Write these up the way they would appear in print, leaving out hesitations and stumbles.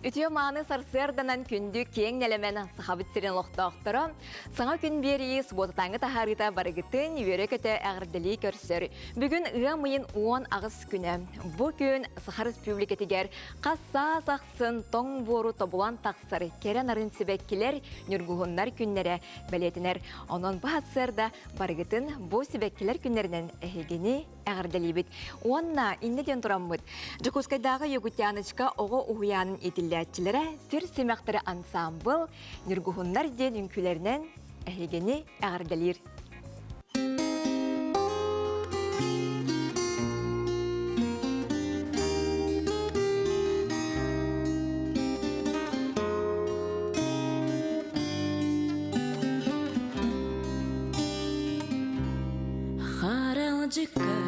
Үтүө-мааны сарсыарданан күндү киэҥ нэлэмэн Сахабыт сирин олохтоохторо саҥа күн биэрии субуотатааҥҥы таһаарыыта барыгытын үөрэ-көтө эҕэрдэлии көрсөр. Бүгүн ыам ыйын 18 күнэ. Бу күн Саха Республикатыгар хас саас ахсын тоҥ буору тобулан тахсар кэрэ нарын сибэккилэр, ньургуһуннар күннэрэ бэлиэтэнэр. Онон бу сарсыарда барыгытын бу сибэккилэр күннэринэн эһигини эҕэрдэлиибит. Уонна иннэ диэн тураммыт, Дьокуускайдааҕы Якутяночка оҕо уһуйаанын иитиллээччилэрэ Сир симэхтэрэ ансаамбыл Ньургуһуннар диэн үҥкүүлэринэн эһигини эҕэрдэлиир. Харалдьыкка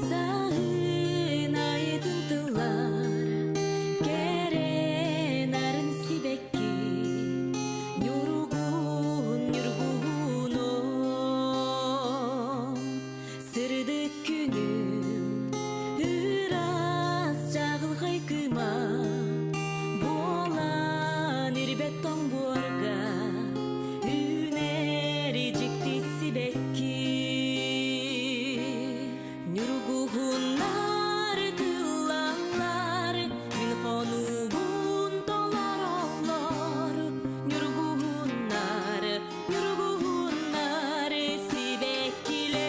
саһын айытын тыллар кэрэ нарын сибэкки ньургуһун ньургуһунум сырдык күнүм ыраас чаҕылхай кыыма буолан ирбэт тоҥ буорга үүнэр дьикти сибэкки Ньургуһуннар тыллаллар мин хонуубун толороллор Ньургуһуннар, ньургуһуннар сибэккилэр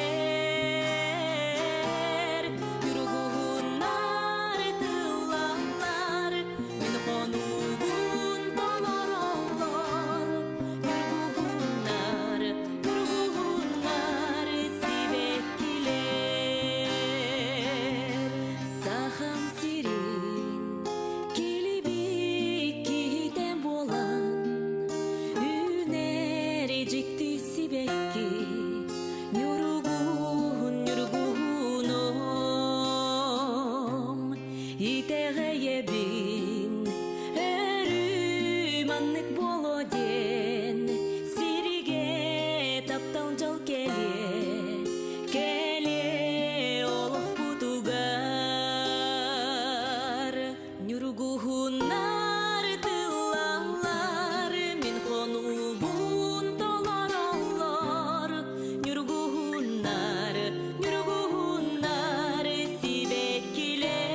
Ньургуһуннар тыллаллар мин хонуубун толороллор Ньургуһуннар, ньургуһуннар сибэккилэр Сахам сирин килибик киһитэ буолан Үүнэр дьикти сибэкки Ньургуһун ньургуһунум Итэҕэйэбин өрүү маннык буолуо диэн Сиригэ таптал дьол кэлиэ кэлиэ олохпутугар Ньургуһуннар тыллаллар мин хонуубун толороллор Ньургуһуннар, ньургуһуннар сибэккилэр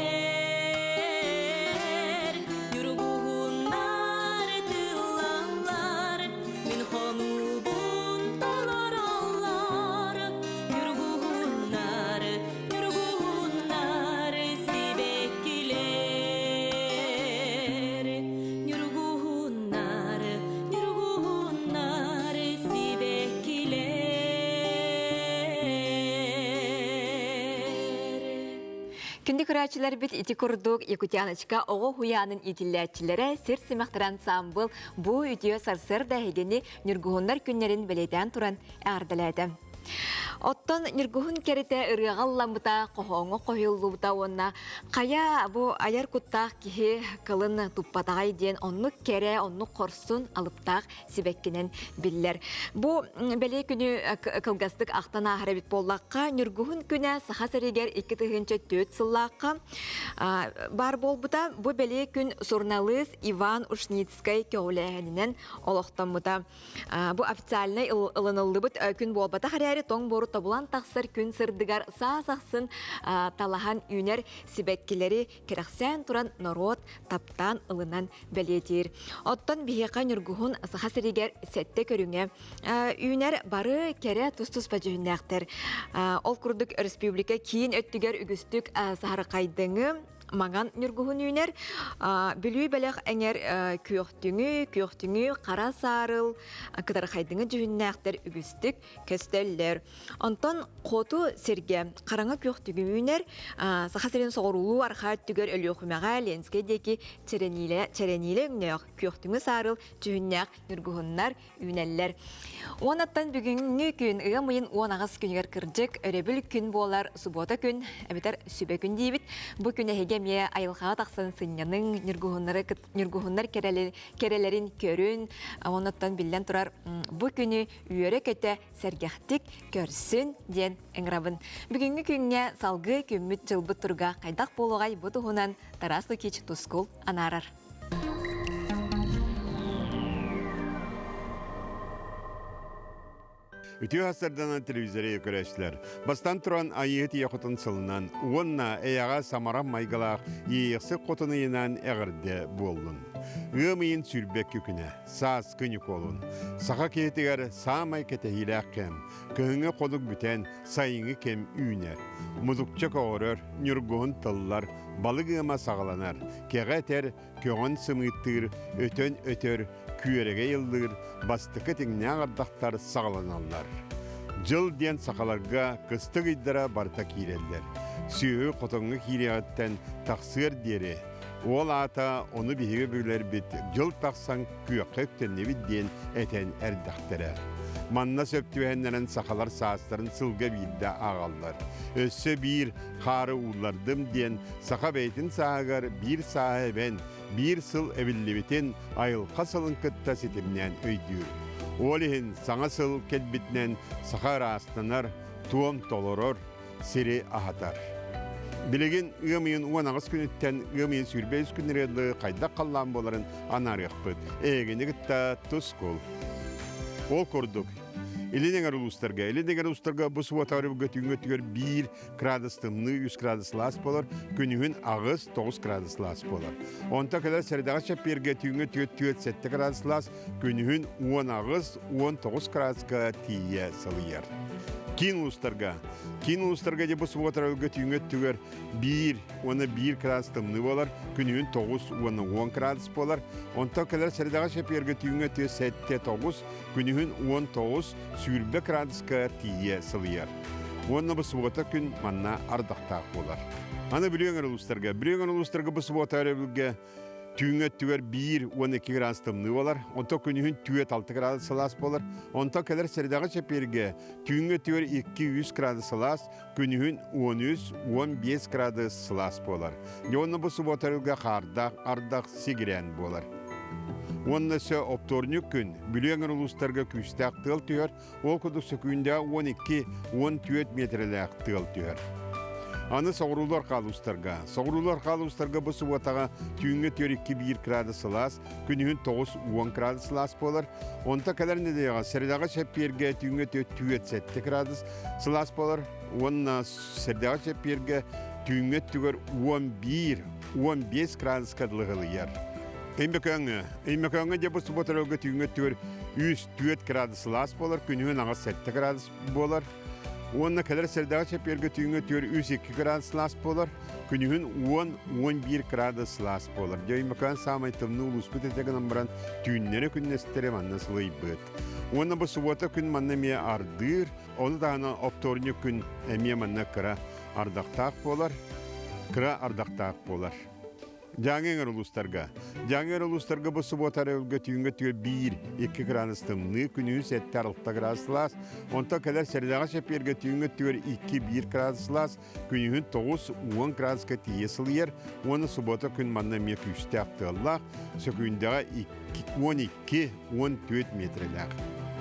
Ньургуһуннар тыллаллар мин хонуубун толороллор Ньургуһуннар, ньургуһуннар сибэккилэр Ньургуһуннар, ньургуһуннар сибэккилэр Күндү көрөөччүлэрбит ити курдук Якутяночка оҕо уһуйаанын иитиллээччилэрэ сир симэхтэрэ ансаамбыл бу үтүө сарсыарда эһигини ньургуһуннар күннэрин бэлиэтээн туран эҕэрдэлээтэ. Оттон Ньургуһун кэритэ ырыаҕа ылламмыта, хоһооҥҥо хоһуйуллубута уонна хайа бу айар куттаах киһи кылын туппатаҕай диэн оннук кэрэ, оннук хорсун алыптаах сибэккинэн биллэр. Бу бэлиэ күнү кылгастык ахтан ааһар эбит буоллахха, Ньургуһун күнэ Саха сиригэр 2004 сыллаахха баар буолбута. Бу бэлиэ күн суруналыыс Иван Ушницкай көҕүлээһининэн олохтоммута. Бу официальнай ылыныллыбыт күн буолбатах эрээри тоҥ буору тобулан тахсар күн сырдыгар саас ахсын талаһан үүнэр сибэккилэри кэрэхсээн туран норуот таптаан ылынан бэлиэтиир. Оттон биһиэхэ ньургуһун Саха сиригэр сэттэ көрүҥэ үүнэр бары кэрэ тус-туспа дьүһүннээхтэр. Ол курдук республика киин өттүгэр үгүстүк саһархайдыҥы маҥан ньургуһун үүнэр. Бүлүү бэлэх эҥэр күөхтүҥү, күөхтүҥү, хара саарыл, кытархайдыҥы дьүһүннээхтэр үгүстүк көстөллөр. Онтон хоту сиргэ хараҥа күөхтүҥү үүнэр. Саха сирин соҕуруулуу арҕаа өттүгэр Өлүөхүмэҕэ, Ленскэй диэки чэрэниилэ, чэрэниилэ өҥнөөх күөхтүҥү саарыл дьүһүннээх ньургуһуннар үүнэллэр. Уонаттан бүгүҥҥү күн ыам ыйын 18 күнүгэр кырдьык өрөбүл күн буолар субуота күн эбэтэр сүбэ күн диибит. Бу күн эһиги эмиэ айылҕаҕа тахсан сынньаныҥ, ньургуһуннары ньургуһуннар кэрэлэрин көрүн, оннуттан биллэн турар бу күнү үөрэ-көтө сэргэхтик көрсүн диэн ыҥырабын. Бүгүҥҥү күҥҥэ салгыы күммүт-дьылбыт туруга хайдах буолуоҕай бу туһунан Тарас Лукич Тускул анаарар. Үтүө сарданан телевизоры көрөөччүлэр. Бастан туран Айыыһыт ийэ хотун сылынан уонна эйэҕэ самаран майгылаах Иэйэхсит хотун ыйынан эҕэрдэ буоллун. Ыам ыйын сүүрбэкки күнэ, сааскы Ньукуолун. Саха киһитигэр саамай кэтэһиилээх кэм, кыһыҥҥы хонук бүтэн, сайыҥҥы кэм үүнэр. Мудукча көҕөрөр, ньургуһун тыллар, балык ыама саҕаланар, кэҕэ этэр, көҕөн сымыыттыыр, өтөн өтөр, күөрэгэй ыллыыр, бастакы тиҥнээх ардахтар саҕаланаллар. Дьыл диэн сахаларга кыстык ыйдара барыта киирэллэр. Сүөһү хотоҥҥо киириэҕиттэн тахсыар диэри, ол аата ону биһиги билэрбит дьыл тахсан күөххэ үктэннибит диэн этэн эрдэхтэрэ. Манна сөп түбэһиннэрэн сахалар саастарын сылга биирдэ ааҕаллар. Өссө биир хаары ууллардым диэн саха бэйэтин сааһыгар биир сааһы эбэн, биир сыл эбиллибитин айылҕа сылын кытта ситимнээн өйдүүр. Ол иһин саҥа сыл кэлбитинэн саха ыраастанар, туом толорор, сири аһатар. Билигин ыам ыйын 18 күнүттэн ыам ыйын 23 күннэригэр дылы хайдах халлаан буоларын анаарыахпыт. Эһигини кытта тускул. Ол курдук, Илин эҥэр улуустарга, Илин эҥэр улуустарга бу субуота өрөбүлгэ түүҥҥү өттүгэр биир градус тымныы, үс градус сылаас буолар, күнүһүн 8-9 градус сылаас буолар. Онто кэлэр сэрэдэҕэ чэппиэргэ түүҥҥү 4-4-7 градус сылаас, күнүһүн 18-19 градуска тиийэ сылыйар. Киин улуустарга. Киин улуустарга дьэ бу субуота өрөбүлгэ түүҥҥү өттүгэр 1 уонна 1 градус тымныы буолар, күнүһүн 9 уонна 10 градус буолар. Онтон кэлэр сэрэдэҕэ чэппиэргэ түүҥҥү 7-9, күнүһүн 19 сүүрбэ градуска тиийэ сылыйар. Уонна бу субуота күн манна ардахтаах буолар. Аны Бүлүү өҥөр улуустарга. Бүлүү өҥөр улуустарга бу субуота өрөбүлгэ түүҥҥү өттүгэр 1 12 градус тымныы буолар. Онтон күнүһүн 4-6 градус сылаас буолар. Онтон кэлэр сэрэдэҕэ чэппиэргэ түүҥҥү өттүгэр 2-3 градус сылаас, күнүһүн 13-15 градус сылаас буолар. Уонна бу субуота өрөбүлгэ хаардаах ардах сигирээн буолар. Уонна өссө оптуорунньук күн Бүлүү эҥэр улуустарга күүстээх тыал түһэр, ол курдук сөкүүндэҕэ 12-14 миэтэрэлээх тыал түһэр. Аны соҕуруулар хаалуустарга. Соҕуруулар хаалуустарга бу субуотаҕа түүҥҥү 4-2-1 градус сылаас, күнүһүн 9-10 градус сылаас буолар. Онто кэлэр нэдиэлэҕэ сэрэдэҕэ чэппиэргэ түүҥҥү 4-7 градус сылаас буолар уонна сэрдэҕэ чэппиэргэ түүҥҥү өттүгэр 11-15 градуска дылы ылыйар. Өймөкөөҥҥө. Өймөкөөҥҥө дьэ бу субуотарга түүҥҥү өттүгэр 3-4 градус сылаас буолар, күнүһүн аҕыс 7 градус буолар. Уонна кэлэр сэрдэҕэ чэппиэргэ түүҥҥү өттүгэр 3-2 градус сылаас буолар, күнүһүн 10-11 градус сылаас буолар. Дьэ Өймөкөөн саамай тымныы улууспут этэ гынан баран түүннэри күннэстэри манна сылыйбыт. Уонна бу субуота күн манна эмиэ ардыыр, ону таһынан оптуорунньук күн эмиэ манна кыра ардахтаах буолар, кыра ардахтаах буолар. Дьааҥы эҥэр улуустарга. Дьааҥы эҥэр улуустарга бу субуота өрөбүлгэ түүҥҥү өттүгэр 1-2 градус тымныы, күнүһүн 7-6 градус сылаас, онтон кэлэр сэрэдэҕэ чэппиэргэ түүҥҥү өттүгэр 2-1 градус сылаас, күнүһүн 9-10 градуска тиийэ сылыйар уонна субуота күн манна эмиэ күүстээх тыаллаах, сөкүүндэҕэ 12-14 миэтэрэлээх.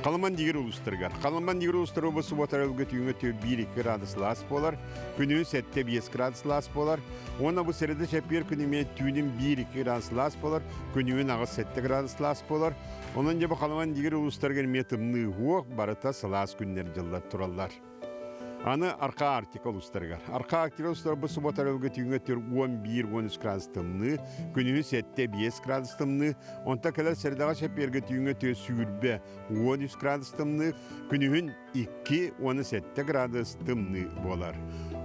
Халыман Дигир улуустарыгар. Халыман Дигир улуустары бу субуота өрөбүлгэ түүҥҥү өттүгэр 1-2 градус сылаас буолар, күнүһүн 7-5 градус сылаас буолар, Уонна бу сэрэдэ чэппиэр күн эмиэ түүнүн 1-2 градус сылаас буолар, күнүһүн 8-7 градус сылаас буолар. Онон дьэ бу Халыман Дигир улуустарыгар эмиэ тымныы уох барыта сылаас күннэр дьыллар тураллар. Аны Арка Арктика улуустарыгар. Арка Арктика улуустара бу субуота өрөбүлгэ түүҥҥү өттүгэр 11-13 градус тымныы, күнүһүн 7-5 градус тымныы, онтон кэлэр сэрэдэҕэ чэппиэргэ түүҥҥү өттүгэр сүүрбэ 13 градус тымныы, күнүһүн 2 уонна 7 градус тымныы буолар.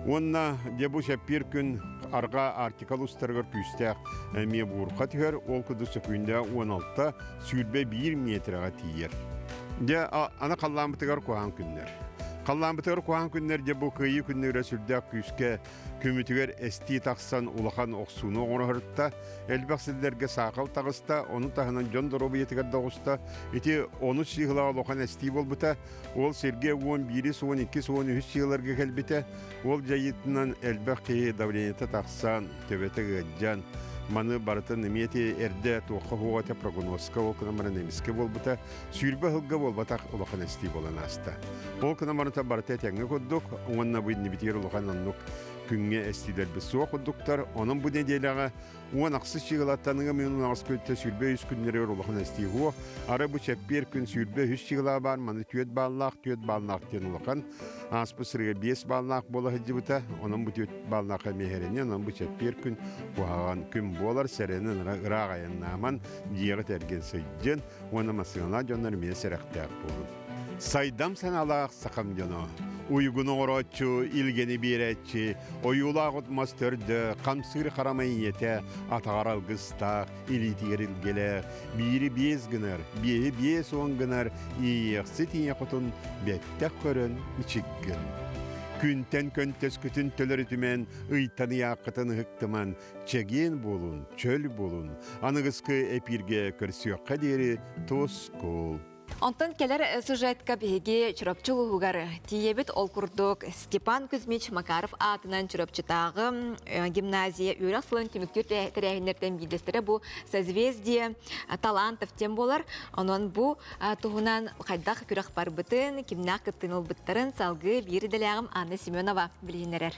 Уонна дьэ бу чэппиэр күн арҕаа Арктика улуустарыгар күүстээх эмиэ буурҕа түһэр, ол курдук сөкүүндэ 16 сүүрбэ миэтэрэҕэ тиийэр. Дьэ аны халлааммытыгар куһаҕан күннэр. Халлааммытыгар куһаҕан күннэр дьэ бу кыайыы күннэрэ сүрдээх күүскэ Күммүтүгэр эстии тахсан улахан охсууну оҥороһорутта, элбэх сирдэргэ саахал таҕыста, ону таһынан дьон доруобуйатыгар да оҕуста. Ити онус сыыһылаах улахан эстии буолбута. Ол сиргэ 11, 12, 13 сыыларга кэлбитэ. Ол дьайыытынан элбэх киһи давлениета тахсан, төбөтө ыалдьан, маны барытын эмиэ ити эрдэ туохха суоҕа этэ прогнозка ол гынан баран эмискэ буолбута. Сүүрбэ сылга буолбатах улахан эстии буолан ааста. Ол гынан баран барыта этэҥҥэ курдук уонна бу иннибитигэр улахан оннук. Күҥҥэ эстиилэрбит суох курдуктар, онон бу нэдиэлэҕэ 10 ахсыс чыгылаттан ыам ыйын 18 күнтэ 23 күннэригэр улахан эстии суох. Ары бу чэппиэр күн 23 чыгылаа баар, маны 4 бааллаах, 4 бааллаах диэн улахан. Ааспыт сырыга 5 бааллаах буола сылдьыбыта, онон бу 4 бааллаах эмиэ онон бу чэппиэр күн куһаҕан күн буолар, сэрэнэн ыраах айаннааман, дьиэҕит эргин сылдьын уонна массыыналаах дьоннор эмиэ сэрэхтээх буолун. Сайдам санаалаах сахам дьоно, уйгун оҥорооччу, илгэни биэрээччи, ойуулаах от мас төрдө, хамсыыр харамай ийэтэ, атаҕар алгыстаах, илиитигэр илгэлээх, биири биэс гынар, биэһи 50 гынар, иэйиэхсит ийэ хотун бэттэх көрөн ичиккин. Күнтэн көнтөскүтүн төлөрүтүмэн, ыйтан ыйааххытын ыһыктыман, чэгиэн буолун, чөл буолун, аныгыскы эпииргэ көрсүөххэ диэри тускул. Онтон кэлэр сюжетка биһиги Чурапчы улууһугар тиийэбит. Ол курдук Степан Кузьмич Макаров аатынан Чурапчытааҕы гимназия үөрэх сылын түмүктүүр тэрээһиннэртэн биирдэстэрэ бу «Созвездие талантов» диэн буолар. Онон бу туһунан хайдах күрэх барбытын, кимнээх кыттыыны ылбыттарын салгыы биир идэлээҕим Анна Семенова билиһиннэрэр.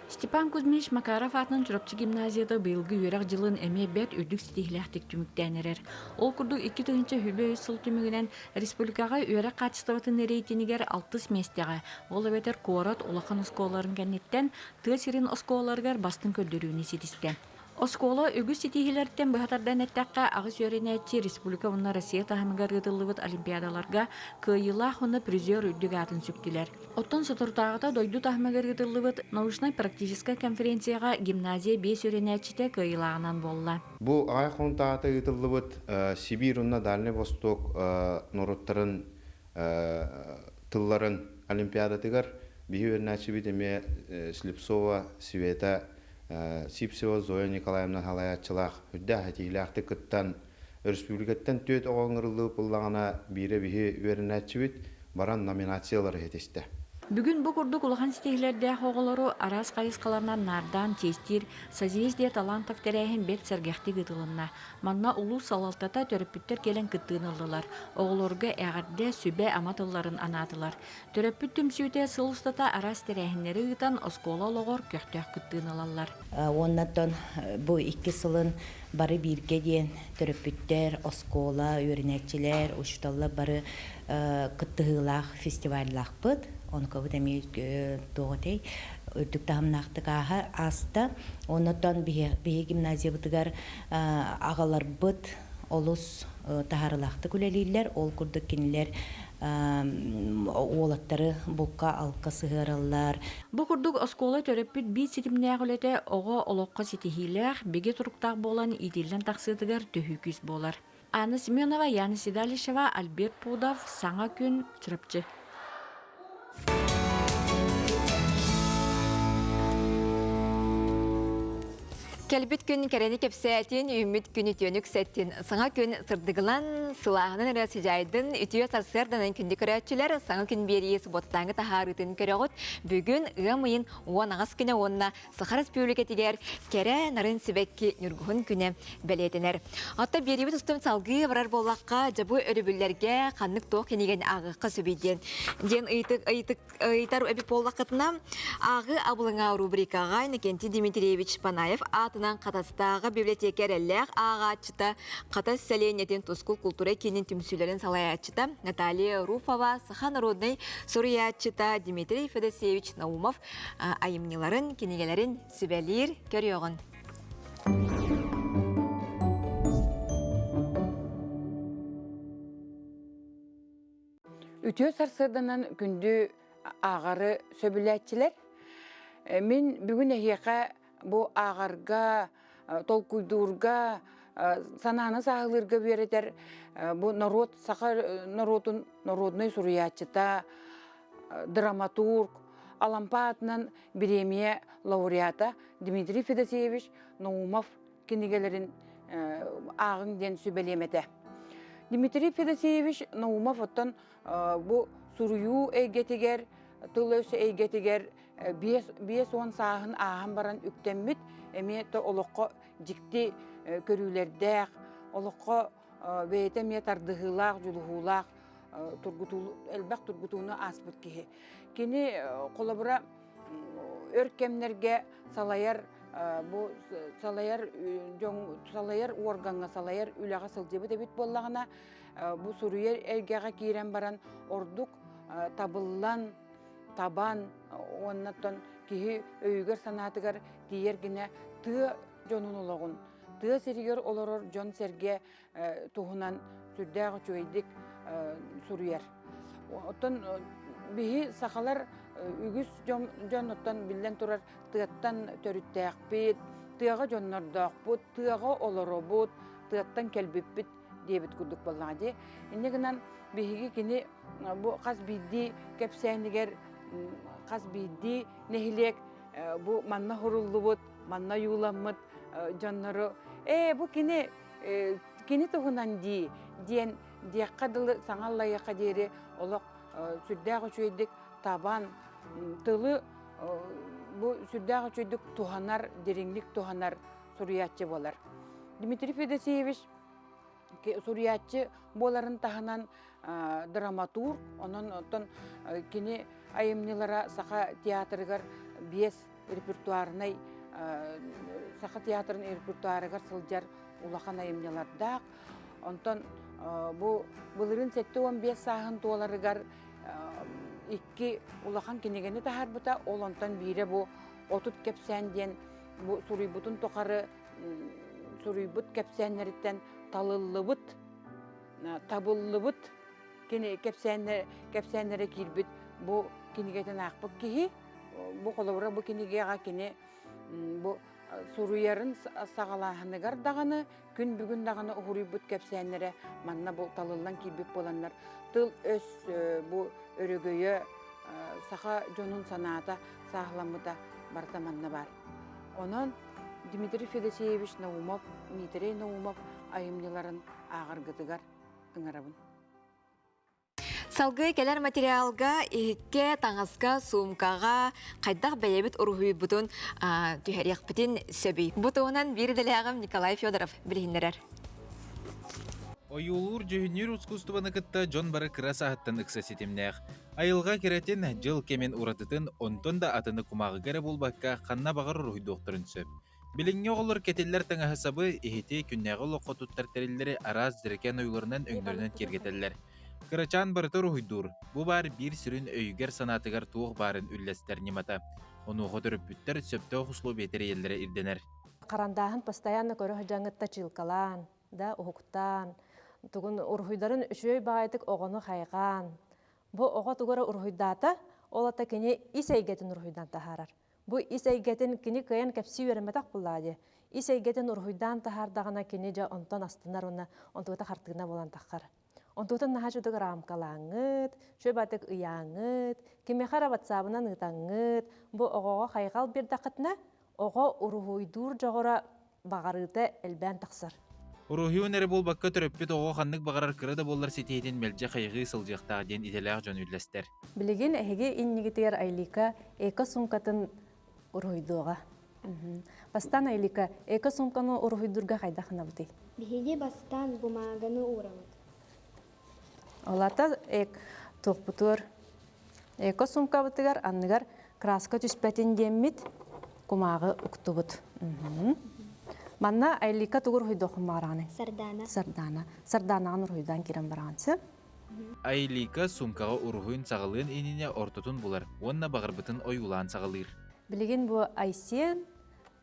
Степан Кузьмич Макаров аатынан Чурапчы гимназията быйылгы үөрэх дьылын эмиэ бэрт үрдүк ситиһиилээхтик түмүктээн эрэр. Ол курдук 2023 сыл түмүгүнэн республикаҕа үөрэх хаачыстыбатын рейтинигэр алтыс миэстэҕэ, ол эбэтэр куорат улахан оскуолаларын кэнниттэн тыа сирин оскуолаларыгар бастыҥ көрдөрүүнү ситистэ. Оскуола үгүс ситиһиилэриттэн быһа тардан эттэххэ, аҕыс үөрэнээччи республика уонна Россия таһымыгар ыытыллыбыт олимпиадаларга кыайыылаах уонна призер үрдүк аатын сүктүлэр. Оттон соторутааҕыта дойду таһымыгар ыытыллыбыт научнай-практическай конференцияҕа гимназия биэс үөрэнээччитэ кыайыылааҕынан буолла. Бу аҕай хонтаата ыытыллыбыт Сибиир уонна Дальнай Восток норуоттарын тылларын олимпиадатыгар биһи үөрэнээччибит эмиэ Слепцова Света Сипсева Зоя Николаевна салайааччылаах үрдээх этиилээхтик кыттан, өрөспүүбүлүкэттэн түөрт оҕо ыҥырыллыбыт буоллаҕына, биирэ биһи үөрэнээччибит баран номинациялары ситистэ. Бүгүн бу курдук улахан ситиһиилэрдээх оҕолору араас хайысхаларынан наардаан чиэстиир «Созвездие талантов» тэрээһин бэрт сэргэхтик ыытылынна. Манна улуус салалтата төрөппүттэр кэлэн кыттыыны ыллылар, оҕолорго эҕэрдэ, сүбэ-ама тылларын анаатылар. Төрөппүт түмсүүтэ сыл устата араас тэрээһиннэри ыытан оскуола олоҕор көхтөөх кыттыыны ылаллар. Уоннаттан бу икки сылын бары бииргэ диэн төрөппүттэр, оскуола, үөрэнээччилэр, учууталлар бары кыттыһыылаах фестиваллаахпыт. Онукабыт эмиэ туох этэй үрдүк таһымнаахтык ааһа ааста. Оннотон биһи гимназиябытыгар аҕаларбыт олус таһаарылаахтык үлэлииллэр. Ол курдук кинилэр уолаттары булка-алка сыһыараллар. Бу курдук оскуола төрөппүт биир ситимнээх үлэтэ оҕо олоххо ситиһиилээх, бигэ туруктаах буолан иитиллэн тахсыытыгар төһүү күүс буолар. Анна Семенова, Яна Седалищева, Альберт Пудов, Саҥа күн, Чурапчы. Кэлбит күн кэрэни кэпсээтин, үүммүт күн үтүөнү үксэттин. Саҥа күн сырдыгылан, сылааһынан эрэ сыдьаайдын, үтүө сарсыарданан күндү көрөөччүлэр, саҥа күн биэрии субуоттааҥы таһаарыытын көрөҕүт. Бүгүн ыам ыйын 18 күнэ уонна Саха Республикатыгар кэрэ нарын сибэкки ньургуһун күнэ бэлиэтэнэр. Оттон биэриибит устун салгыы барар буоллахха, дьэ бу өрөбүллэргэ ханнык туох кинигэни ааҕыахха сөбүй диэн диэн ыйытык ыйытык ыйытар эбит буоллаххытына, ааҕыы абылаҥа рубрикаҕа Иннокентий Дмитриевич Панаев аатынан Хатастааҕы библиотека эрэллээх ааҕааччыта, Хатас сэлиэнньэтин Тускул култуура киинин түмсүүлэрин салайааччыта Наталья Руфова, саха народнай суруйааччыта Дмитрий Федосеевич Наумов айымньыларын, кинигэлэрин сүбэлиир көрүөҕүн. Үтүө сарсыарданан күндү ааҕары сөбүлээччилэр. Мин бүгүн эһиэхэ бу ааҕарга, толкуйдуурга, санааны сааһылыырга үөрэтэр бу норуот саха норуотун норуодунай суруйааччыта, драматург, Алампа аатынан бириэмийэ лауреата Дмитрий Федосеевич Наумов кинигэлэрин ааҕыҥ диэн сүбэлиэм этэ. Дмитрий Федосеевич Наумов оттон бу суруйуу эйгэтигэр, тыл-өс эйгэтигэр 50 сааһын ааһан баран үктэммит, эмиэ то олоххо дьикти көрүүлэрдээх, олоххо бэйэтэ эмиэ тардыһыылаах, дьулуһуулаах, элбэх тургутууну ааспыт киһи. Кини холобура өр кэмнэргэ салайар бу салайар дьон салайар уоргаҥҥа салайар үлэҕэ сылдьыбыт эбит буоллаҕына бу суруйар эйгэҕэ киирэн баран ордук табыллан табан уоннаттан киһи өйүгэр-санаатыгар тиийэр гинэ тыа дьонун олоҕун тыа сиригэр олорор дьон-сэргэ туһунан сүрдээх үчүгэйдик суруйар. Оттон биһи сахалар үгүс дьон, дьон оттон биллэн турар тыаттан төрүттээхпит, тыаҕа дьоннордоохпут, тыаҕа олоробут, тыаттан кэлбиппит диэбит курдук буоллаҕа дии. Инньэ гынан биһиги кини бу хас биирдии кэпсээнигэр хас биирдии нэһилиэк бу манна хуруллубут, манна ойууламмыт дьоннору ээ бу кини кини туһунан дии диэн диэххэ дылы саҥа аллайыахха диэри олох сүрдээх үчүгэйдик табан тылы бу сүрдээх үчүгэйдик туһанар, дириҥник туһанар суруйааччы буолар. Дмитрий Федосеевич суруйааччы буоларын таһынан драматург, онон оттон кини айымньылара Саха театрыгар биэс репертуарнай Саха театрын репертуарыгар сылдьар улахан айымньылардаах. Онтон бу былырыын 75 сааһын туоларыгар икки улахан кинигэни таһаарбыта. Ол онтон биирэ бу 30 кэпсээн диэн бу суруйбутун тухары суруйбут кэпсээннэриттэн талыллыбыт, табыллыбыт кини кэпсээннэрэ киирбит бу кинигэтин аахпыт киһи. Бу холобура бу кинигэҕэ кини бу суруйарын саҕалааһыныгар даҕаны күн бүгүн даҕаны уһуруйбут кэпсээннэрэ манна бу талыллан киирбит буоланнар тыл-өс бу өрөгөйө саха дьонун санаата сааһыламмыта барыта манна баар. Онон Дмитрий Федосеевич Наумов, Дмитрий Наумов айымньыларын ааҕаргытыгар ыҥырабын. Салгыы кэлэр материалга иһиккэ, таҥаска, суумкаҕа хайдах бэйэбит уруһуйбутун түһэриэхпитин сөбүй. Бу туһунан биир идэлээҕим Николай Федоров билиһиннэрэр. Ойуулуур дьүһүннүүр ускуустубаны кытта дьон бары кыра сааһыттан ыкса ситимнээх. Айылҕа кэрэтин, дьыл кэмин уратытын, онтон да атыны кумааҕыга эрэ булбакка ханна баҕар уруһуйдуохтарын сөп. Билиҥҥи оҕолор кэтиллэр таҥаһы-сабы, иһити, күннээҕи олоххо туттар тэриллэри араас дьэрэкээн ойууларынан өҥнөрүнэн киэргэтэллэр. Кырачаан барыта уруһуйдуур, бу баар биир сүрүн өйүгэр-санаатыгар туох баарын үллэстэр ньымата. Онуоха төрөппүттэр сөптөөх условия тэрийэллэрэ ирдэнэр. Харандааһын постоянно көрө сылдьаҥҥыт тачыылкалаан, да уһуктаан, тугун уруһуйдарын үчүгэй баҕайытык оҕону хайҕаан, бу оҕо тугу эрэ уруһуйдаата, ол ата кини ис эйгэтин уруһуйдаан таһаарар. Бу ис эйгэтин кини кыайан кэпсии үөрэммэтэх буоллаҕа дии. Ис эйгэтин уруһуйдаан таһаардаҕына кини дьэ онтон астынар уонна онтугата хартыына буолан таххар. Онтугутун наһаа чудук рамкалааҥҥыт, чүөбатык ыйааҥҥыт, кимиэхэ эрэ ватсабынан ыытаҥҥыт, бу оҕоҕо хайҕал биэрдэххитинэ, оҕо уруһуйдуур дьоҕура баҕарыыта элбээн тахсар. Уруһуйун эрэ буолбакка төрөппүт оҕо ханнык баҕарар кыра да буоллар ситиһиитин мэлдьи хайҕыы сылдьыахтаах диэн идэлээх дьон үллэстэр. Билигин эһиги иннигитигэр Айлика эко-суумкатын уруһуйдуоҕа. Бастаан Айлика эко-суумканы уруһуйдуурга хайдах гынабытый? Биһиги бастаан бумааганы уурабыт. Олата туохпутугар эко-суумкабытыгар анныгар краска түспэтин диэммит кумааҕы уктубут. Манна Айлика тугу уруһуйдуоххун баҕараҕыный? Сардаана. Сардаана. Сардаанаҕын уруһуйдаан киирэн бараҕын сөп? Айлика суумкаҕа уруһуйун саҕалыан иннинэ ортотун булар уонна баҕарбытын ойуулаан саҕалыыр. Билигин бу Айсен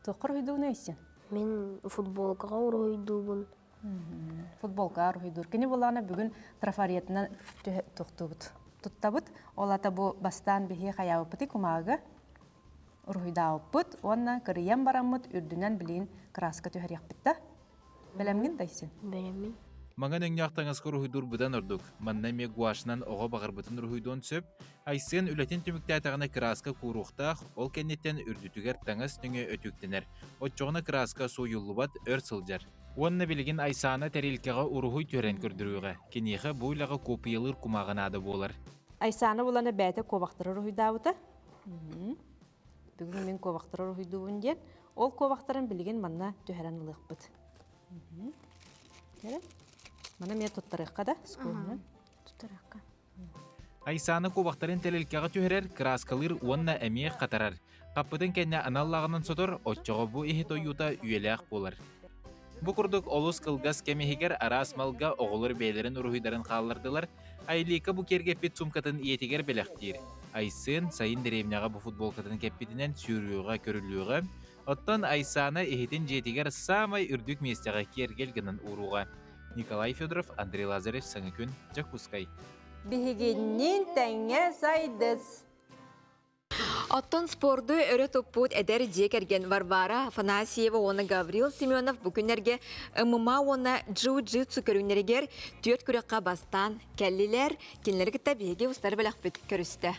туохха уруһуйдуугун Айсен? Мин футболкаҕа уруһуйдуубун. Футболка уруһуйдуур. Кини булаана бүгүн трафаретынан тохтуубут. Туттабыт. Ол ата бу бастаан биһи хайаабыппытый кумааҕыга уруһуйдаабыппыт уонна кырыйан бараммыт үрдүнэн билигин краска түһэриэхпит да. Бэлэмҥин да Айсен? Бэлэммин. Маҥан өҥнөөх таҥаска уруһуйдуур быдан ордук. Манна эмиэ гуашынан оҕо баҕарбытын уруһуйдуон сөп. Айсен үлэтин түмүктээтэҕинэ кырааска кууруохтаах, ол кэнниттэн үрдүтүгэр таҥас нөҥүө өтүүктэнэр. Оччоҕуна кырааска сууйуллубат, өр сылдьар. Уонна билигин Айсаана тэрилкэҕэ уруһуй түһэрэн көрдөрүөҕэ. Киниэхэ бу үлэҕэ куоппуйалыыр кумааҕы наада буолар. Айсаана булана бэйэтэ куобахтары уруһуйдаабыта. Бүгүн мин куобахтары уруһуйдуубун диэн. Ол куобахтарын билигин манна түһэрэн ылыахпыт. Манна эмиэ туттарыахха да, скуһунан. Туттарыахха. Айсаана куобахтарын тэлэлкэҕэ түһэрэр, кырааскалыыр уонна эмиэ хатарар. Хаппытын кэннэ анал лааҕынан сотор, оччоҕо бу иһит ойуута үйэлээх буолар. Бу курдук олус кылгас кэм иһигэр араас малга оҕолор бэйэлэрин уруһуйдарын хааллардылар, Айлика бу киэргэппит суумкатын ийэтигэр бэлэхтиир. Айсен сайын дэриэбинэҕэ бу футболкатын кэппитинэн сүүрүөҕэ, көрүлүөҕэ, оттон Айсана иһитин дьиэтигэр саамай үрдүк миэстэҕэ киэргэл гынан ууруоҕа. Николай Федоров, Андрей Лазарев, Саҥа күн, Дьокуускай. Биһигинниин тэҥҥэ сайдыс! Оттон спорду өрө туппут эдэр дьиэ кэргэн Варвара Афанасьева уонна Гаврил Семенов бу күннэргэ ММА уонна джиу-джитсу көрүҥнэригэр түөрт күрэххэ бастаан кэллилэр. Кинилэри кытта биһиги устар бэлэхпит көрүстэ.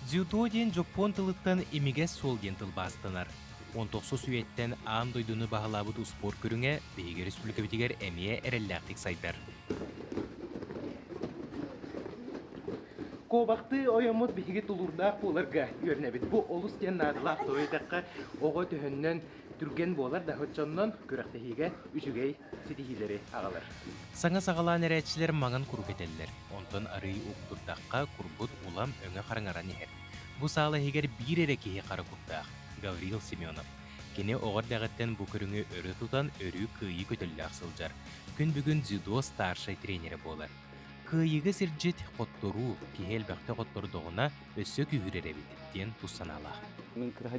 Дзюдо диэн дьоппуон тылыттан имигэс суол диэн тылбаастанар. 19 үйэттэн аан дойдуну баһылаабыт успуорт көрүҥэ биһиги республикабытыгар эмиэ эрэллээхтик сайдар. Куобахтыы ойоммут биһиги тулуурдаах буоларга үөрэнэбит. Бу олус диэн наадалаах тоҕо диэтэххэ, оҕо төһөннөн түргэн буолар да оччоннон күрэхтэһиигэ үчүгэй ситиһиилэри аҕалар. Саҥа саҕалаан эрээччилэр маҥан куру кэтэллэр, онтон арыый уктурдахха курбут улам өҥө хараҥаран иһэр. Бу саала иһигэр биир эрэ киһи хара курдаах, Гаврил Семенов. Кини оҕо эрдэҕиттэн бу көрүҥү өрө тутан өрүү кыайыы көтөллөөх сылдьар. Күн бүгүн дзюдо старшай тренерэ буолар. Кыайыыга сирдьит, хотторуу, киһи элбэхтэ хоттордоҕуна өссө күүһүрэр эбит диэн тус санаалаах. Мин кыра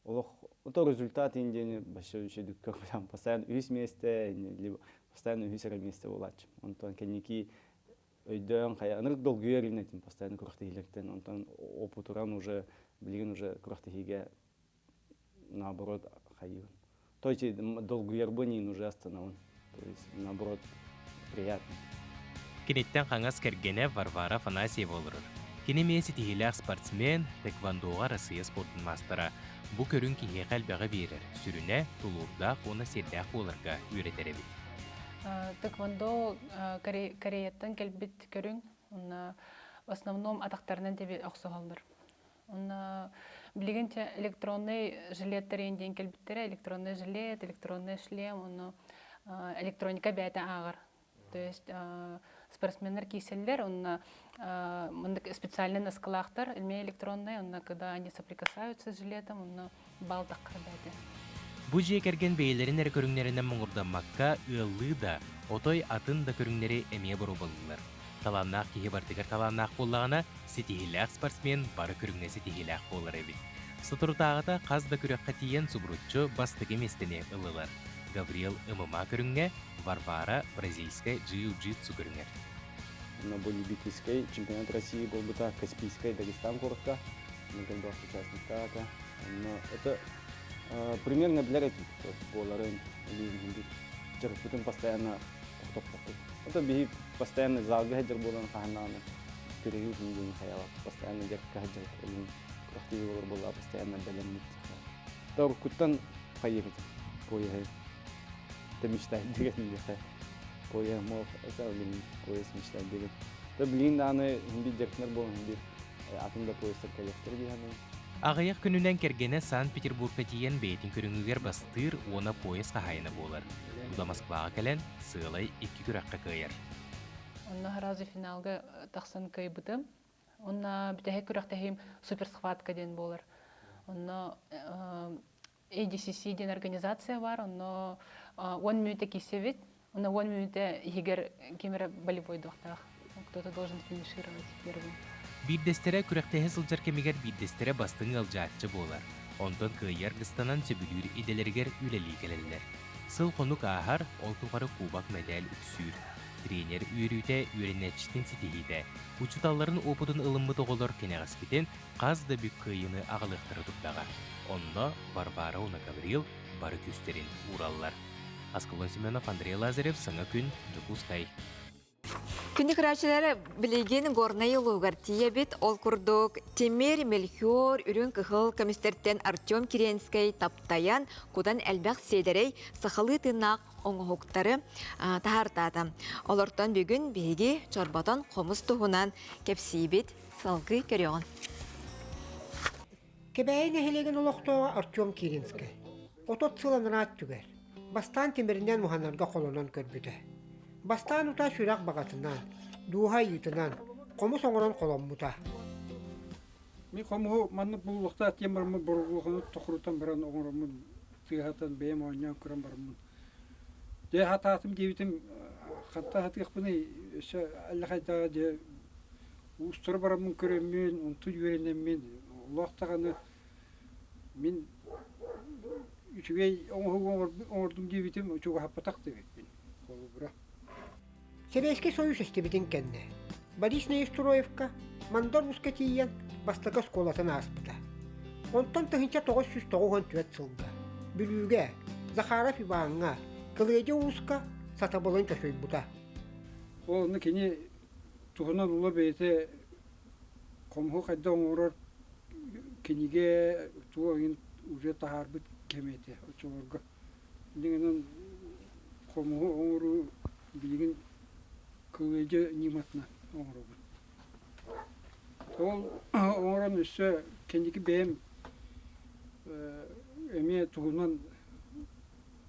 олох то результат диэни вообще үчүгдүк көрбөтөм. Постоянно үһүс миэстэ, либо постоянно үһүс эрэ миэстэ буолааччы. Онтон кэнники өйдөөн хайа ынырык долгуйар этим постоянно күрэхтэһиилэртэн. Онтон опутуран уже билигин уже күрэхтэһиигэ наоборот хайыыбын. То есть долгуйарбын уже астынабын. То есть наоборот приятно. Киниттэн хаҥас кэргэнэ Варвара Афанасьева олорор. Кини эмиэ ситиһиилээх спортсмен, тэквондоҕа Россия спордун маастара. Бу көрүҥ киһиэхэ элбэҕи биэрэр, сүрүнэ, тулуурдаах уонна сиэрдээх буоларга үөрэтэр эбит. Тэквондо Кореяттан кэлбит көрүҥ. Онно в основном атахтарынан теби охсуһаллар. Онно билигин электронный жилеттер диэн кэлбиттэрэ, электронный жилет, электронный шлем, онно электроника бэйэтэ ааҕар. То есть спортсменнар киирсэллэр, онно специальный наскалаахтар, эмиэ электронный, онно когда они соприкасаются с жилетом, онно бал таххар бэйэтэ. Бу дьиэ кэргэн бэйэлэрин эрэ көрүҥнэринэн муҥурдаммакка, ыаллыы да, отой атын да көрүҥнэри эмиэ боруобалыыллар. Талааннаах киһи барытыгар талааннаах буоллаҕына, ситиһиилээх спортсмен бары көрүҥҥэ ситиһиилээх буолар эбит. Соторутааҕыта хас да күрэххэ тиийэн субуруччу бастакы миэстэни ыллылар. Гаврил ММА көрүҥҥэ, Варвара бразильскай джиу-джитсу көрүҥэр. Бу любительскай чемпионат России буолбута Каспийскай Дагестан куоракка. Элбэх участниктаата. Онно это примерно билэр этим буоларын дьарыкпытын постоянно тохтоппоппут. Это биһи постоянно залга сылдьар буолан хаһан күрэһи диэн хайалар постоянно дьарыкка сылдьар күрэхтии болор буолла постоянно бэлэммит. Торкуттан хайыыбыт поеһы это мечтает деген диэхэ поеһ мох это блин поезд мечтает деген. Да блин дааны хинди дьарыктанар буолан хинди атын да поездтар кэлиэхтэр дии саныыбын. Аҕыйах күнүнэн кэргэнэ Санкт-Петербургка тиийэн бэйэтин көрүҥүгэр бастыыр уонна поезд хаһаайына буолар. Тута Москваҕа кэлэн, сыалай икки күрэххэ кыайар. Онно сразу финалга тахсан кыайбытым. Онно бүтэһик күрэхтэһиим суперсхватка диэн буолар. Онно ADCC диэн организация бар, онно 10 мүнүүтэ киирсэбит. Онно 10 мүнүүтэ иһигэр ким эрэ болевойдуохтаах. Кто-то должен финишировать первым. Биирдэстэрэ күрэхтэһэ сылдьар кэмигэр биирдэстэрэ бастыҥ ыалдьааччы буолар. Онтон кыайар гыстанан сөбүлүүр идэлэригэр үлэлии кэлэллэр. Сыл-хонук ааһар, ол тухары кубок мэтээл үксүүр. Тренер үөрүүтэ, үөрэнээччитин ситиһиитэ, учууталларын уопутун ылыммыт оҕолор кэнэҕэскитин хас да бүк кыайыыны аҕалыахтара турдаҕа. Онно Варвара уонна Гаврил бары күүстэрин уураллар. Аскалон Семенов, Андрей Лазарев, Саҥа күн, Дьокуускай. Күндү көрөөччүлэр, билигин Горнай улууһугар тиийэбит. Ол курдук Тимир, Мельхиор, Үрүҥ Кыһыл көмүстэртэн Артем Киренскэй таптайан, кутан элбэх сиэдэрэй сахалыы тыыннаах оҥоһуктары таһаартаата. Олортон бүгүн биһиги чорботон хомус туһунан кэпсиибит. Салгыы көрүөҕүн. Кэбээйи нэһилиэгин олохтооҕо Артем Киринскэй 30 сыл анараа өттүгэр бастаан тимиринэн уһанарга холонон көрбүтэ. Бастаан утаа сүрэх баҕатынан, дууһа айыытынан хомус оҥорон холоммута. Мин хомуһу маннык буллуохтаах диэн бараммын боругулуханы тохрутан баран оҥороммун тыаһатан бэйэм оонньоон көрөн бараммын. Дьэ хатаатым диэбитим хантан хатыахпыный өссө аллахайдааҕы дьэ уустара бараммын көрөммүн онтун үөрэнэммин олох даҕаны мин үчүгэй оҥоһугу оҥордум диэбитим чугаһаппатах да эбиппин холобура. Сэбиэскэй Союз эстибитин кэннэ Борис Неустроевка Мандар Ууска тиийэн бастакы оскуолатын ааспыта. Онтон 1994 сылга Бүлүүгэ Захаров Иваҥҥа Кылыадьа Ууска сатабылын чочуйбута. Ол онно кини туһунан ула бэйэтэ хомуһу хайдах оҥорор кинигэ туох иһин уже таһаарбыт кэмэ этэ оччолорго. Дьиҥинэн хомуһу оҥоруу билигин кылыадьы ньыматынан оҥоробут. Ол оҥорон өссө кэнники бэйэм эмиэ туһунан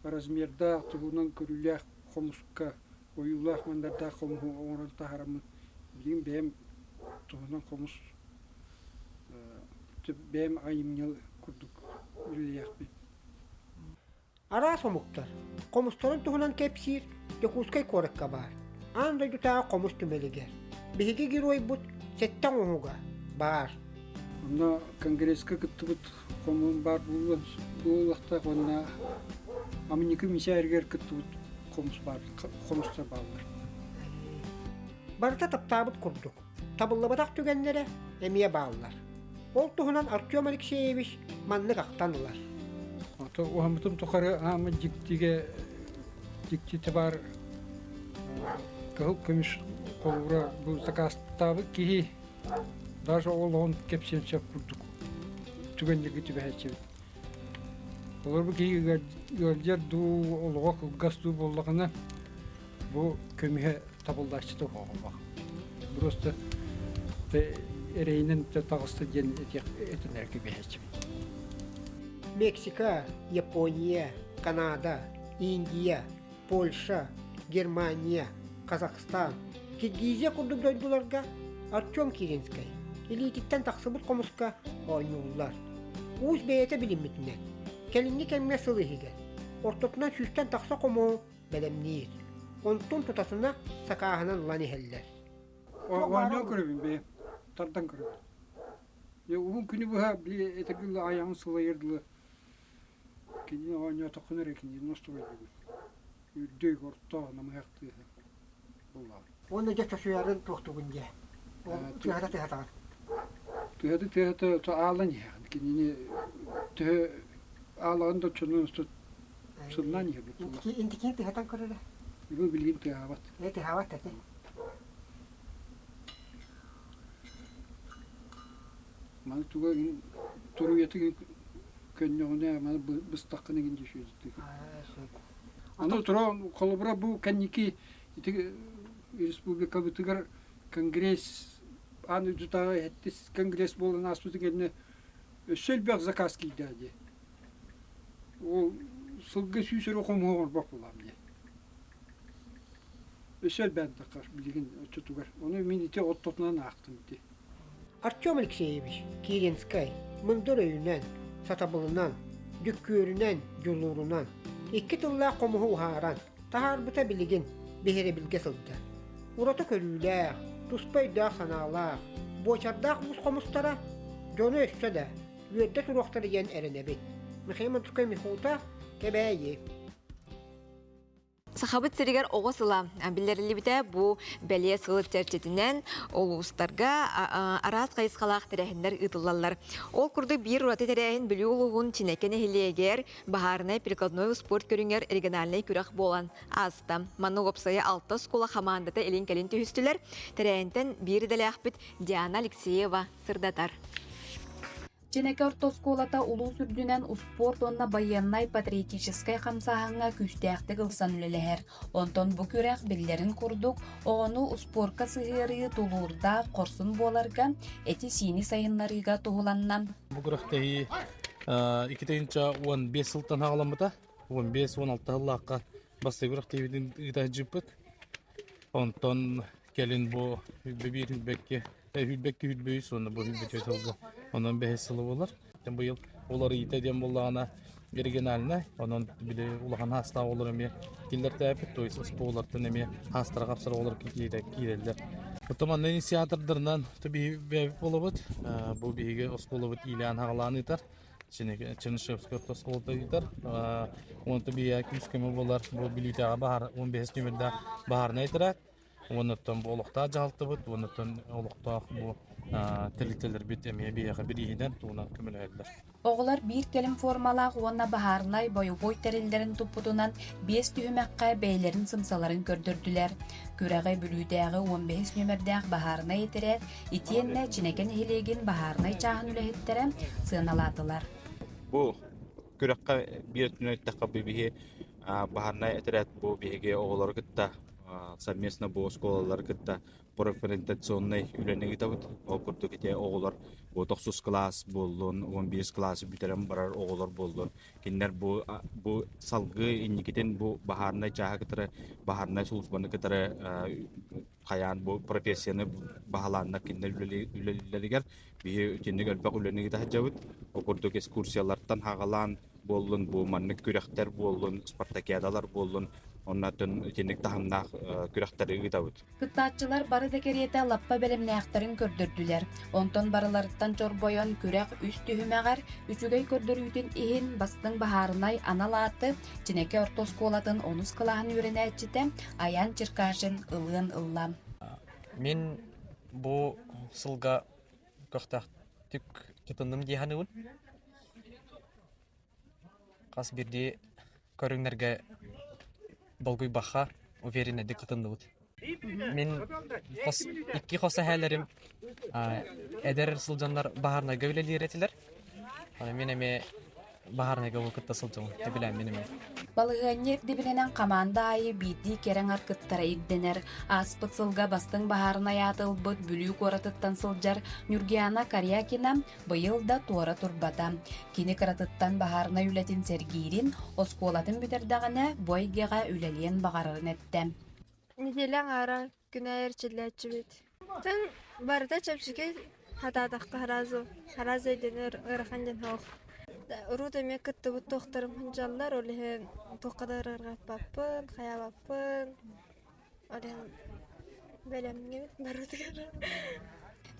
размердаах, туһунан көрүүлээх хомуска ойуулаах мандардаах хомуһу оҥорон таһаараммын билигин бэйэм туһунан хомус бэйэм айымньы курдук үлэлиэхпин. Араас омуктар хомустарын туһунан кэпсиир Дьокуускай куоракка баар аан дойдутааҕы хомус түмэлигэр биһиги геройбут сэттэ оҥоһуга баар. Онно конгресска кыттыбыт хомуһум баар буолуохтаах уонна Амынньыкы мисээригэр кыттыбыт хомус баар, хомустар бааллар. Барыта таптаабыт курдук, табыллыбатах түгэннэрэ эмиэ бааллар. Ол туһунан Артем Алексеевич маннык ахтан ылар. Ото уһаммытым тухары аама дьиктигэ дьиктитэ баар кыһыл көмүс холуура бу сакаастаабыт киһи даже олоҕун кэпсиэн сөп курдук түгэннэргэ түбэһээччибит. Олор бу киһи ыалдьар дуу, олоҕо кылгас дуу буоллаҕына бу көмүһэ табыллааччыта оһоҕолоох. Просто эрэйинэн таҕыста диэн этинэр кэбиһээччибин. Мексика, Япония, Канада, Индия, Польша, Германия, Казахстан, Киргизия курдук дойдуларга Артем Киринскэй илиититтэн тахсыбыт хомуска оонньууллар. Уус бэйэтэ билиммитинэн, кэлиҥҥи кэмҥэ сыл иһигэр ортотунан сүүстэн тахса хомуһу бэлэмниир. Онтун тутатына сакааһынан ылан иһэллэр. Оонньоон көрөбүн бэйэм, тардан көрөбүн. Уһун күнү быһа били этэргэ айаҕын сылайар дылы кинини оонньоотоххуна эрэ кинини ностуруйдугун. Үрдүк, орто, намыһах тыаһа буллаҕын. Уонна дьэ чочуйарын туохтугун дьэ. Ол тыаһата тыаһатаҕын. Тыаһата тыаһата аалан иһэҕин. Кинини төһө аалаҕын да оччонон сымнаан иһэр буолла. Интикини тыһатан көрөрө. Бу билигин тыаһаабат. Э тыаһаабат этэ. Маны туга туруйатын көннөҕүнэ маны быстаххын игин дии Аны туран холобура бу кэнники ити республикабытыгар конгресс аан дойдутааҕы сэттис конгресс буолан ааспытын кэннэ өссө элбэх заказ киирдэ дии. Ол сылга сүүс эрэ хомуһу оҥорбот буоллаҕым дии. Өссө элбээн таххар билигин оччотугар. Ону мин ити оттотунан аахтым ити. Артем Алексеевич Киринскэй мындыр өйүнэн, сатабылынан, дьүккүөрүнэн, дьулуурунан икки тыллаах хомуһу уһааран таһаарбыта билигин биһирэбилгэ сылдьар. Ураты көрүүлээх, туспа өйдөөх-санаалаах, буочардаах уус хомустара дьону өссө да үөрдэ туруохтара диэн эрэнэбит. Михаил Мантускай Михута, Кэбээйи. Сахабыт сиригэр оҕо сыла биллэриллибитэ бу бэлиэ сыл чэрчитинэн улуустарга араас хайысхалаах тэрээһиннэр ыытыллаллар. Ол курдук биир ураты тэрээһин Бүлүү улууһун Чинэкэ нэһилиэгэр баһаарынай прикладной спорт көрүҥэр региональнай күрэх буолан ааста. Манна уопсайа алта оскуола хамаандата илин-кэлин түһүстүлэр. Тэрээһинтэн биир идэлээхпит Диана Алексеева сырдатар. Чинэкэ орто оскуолата улуус үрдүнэн успуорт уонна байыаннай-патриотическай хамсааһыҥҥа күүстээхтик ылсан үлэлэһэр. Онтон бу күрэх, биллэрин курдук, оҕону успуорка сыһыарыы тулуурдаах, хорсун буоларга, эти-сиини сайыннарыыга туһуланна. Бу күрэхтэһии 2015 сылтан саҕаламмыта. 15-16 сыллаахха бастакы күрэхтэһиибитин ыыта сылдьыбыппыт. Онтон Кэлин бу 21 хүрбэкки, хүрбэкки хүрбөйүс уонна бу хүрбөтүө сылга онон бэһис сылы буолар. Быйыл уларыйыта диэн буоллаҕына региональнай, онон били улахан хаастаах оҕолор эмиэ киллэртээппит, то есть оскуолалартан эмиэ хаастара хапсар оҕолор киирэллэр. Оттон манна инициатордарынан биһиги бэйэбит буолабыт. Бу биһиги оскуолабыт иилээн-хаҕалаан ыытар. Чернышевскай орто оскуолата ыытар. Онто биһиэхэ күүс-көмө буолар. Бу Бүлүүтээҕи баһаар 15 нүөмэрдээх баһаарынай этэрээт. Уоннаттан бу олохтоох дьаһалтабыт, уоннаттан олохтоох бу тэрилтэлэрбит эмиэ биһиэхэ бирииһинэн туһунан көмөлөһөллөр. Оҕолор биир кэлим формалаах уонна баһаарынай бойобуой тэриллэрин туппутунан биэс түһүмэххэ бэйэлэрин сымсаларын көрдөрдүлэр. Күрэҕи Бүлүүтээҕи 15 нүөмэрдээх баһаарынай этэрээт итиэннэ Чинэкэ нэһилиэгин баһаарынай чааһын үлэһиттэрэ сыаналаатылар. Бу күрэххэ биир өттүнэн эттэххэ биһиги баһаарынай этэрээт бу биһиги оҕолору кытта совместно бу оскуолалары кытта профориентационнай үлэни ыытабыт. Ол курдук ити оҕолор бу тохсус кылаас буоллун, 11 кылаасы бүтэрэн барар оҕолор буоллун, кинилэр бу бу салгыы инникитин бу баһаарынай чааһы кытары, баһаарынай службаны кытары хайаан бу профессияны баһылааннар кинилэр үлэлииллэригэр биһи итинник элбэх үлэни ыыта сылдьабыт. Ол курдук экскурсиялартан хаҕалаан буоллун, бу маннык күрэхтэр буоллун, спартакиадалар буоллун, оннуттан итинник таһымнаах күрэхтэри ыытабыт. Кыттааччылар бары да кэриэтэ лаппа бэлэмнээхтэрин көрдөрдүлэр. Онтон барыларыттан чорбойон күрэх үс түһүмэҕэр үчүгэй көрдөрүүтүн иһин бастыҥ баһаарынай анал ааты Чинэкэ орто оскуолатын онус кылааһын үөрэнээччитэ Аян Черкашин ылыан ылла. Мин бу сылга көхтөөхтүк кытынным дии саныыбын. Хас биирдии көрүҥнэргэ долгуйбахха увереннайдык кытынныбыт. Мин хос, икки хос эһээлэрим эдэр сылдьаннар баһаарынайга үлэлиир этилэр. Мин эмиэ баһаарынайга кытта сылдьабын, тэбилээммин эмиэ. Балаһыанньа ирдэбилинэн хамаанда аайы биирдии кэрэ аҥар кыттара ирдэнэр. Ааспыт сылга бастыҥ баһаарынай ааты ылбыт Бүлүү куоратыттан сылдьар Нюргиана Корякина быйыл да туора турбата. Кини кыратыттан баһаарынай үлэтин сэргиирин, оскуолатын бүтэрдэҕинэ бу эйгэҕэ үлэлиэн баҕарарын эттэ. Неделя аҥаара күнэ эрчиллээччибит. Тын барыта чэпчэки хатаатахха сразу сразу өйдөнөр ыарахан диэн суох. Урут эмиэ кыттыбыт туохтарым сылдьаллар, ол иһин туохха да ыарырҕаппаппын, хайаабаппын. Ол иһин бэлэмҥэ барытыгар.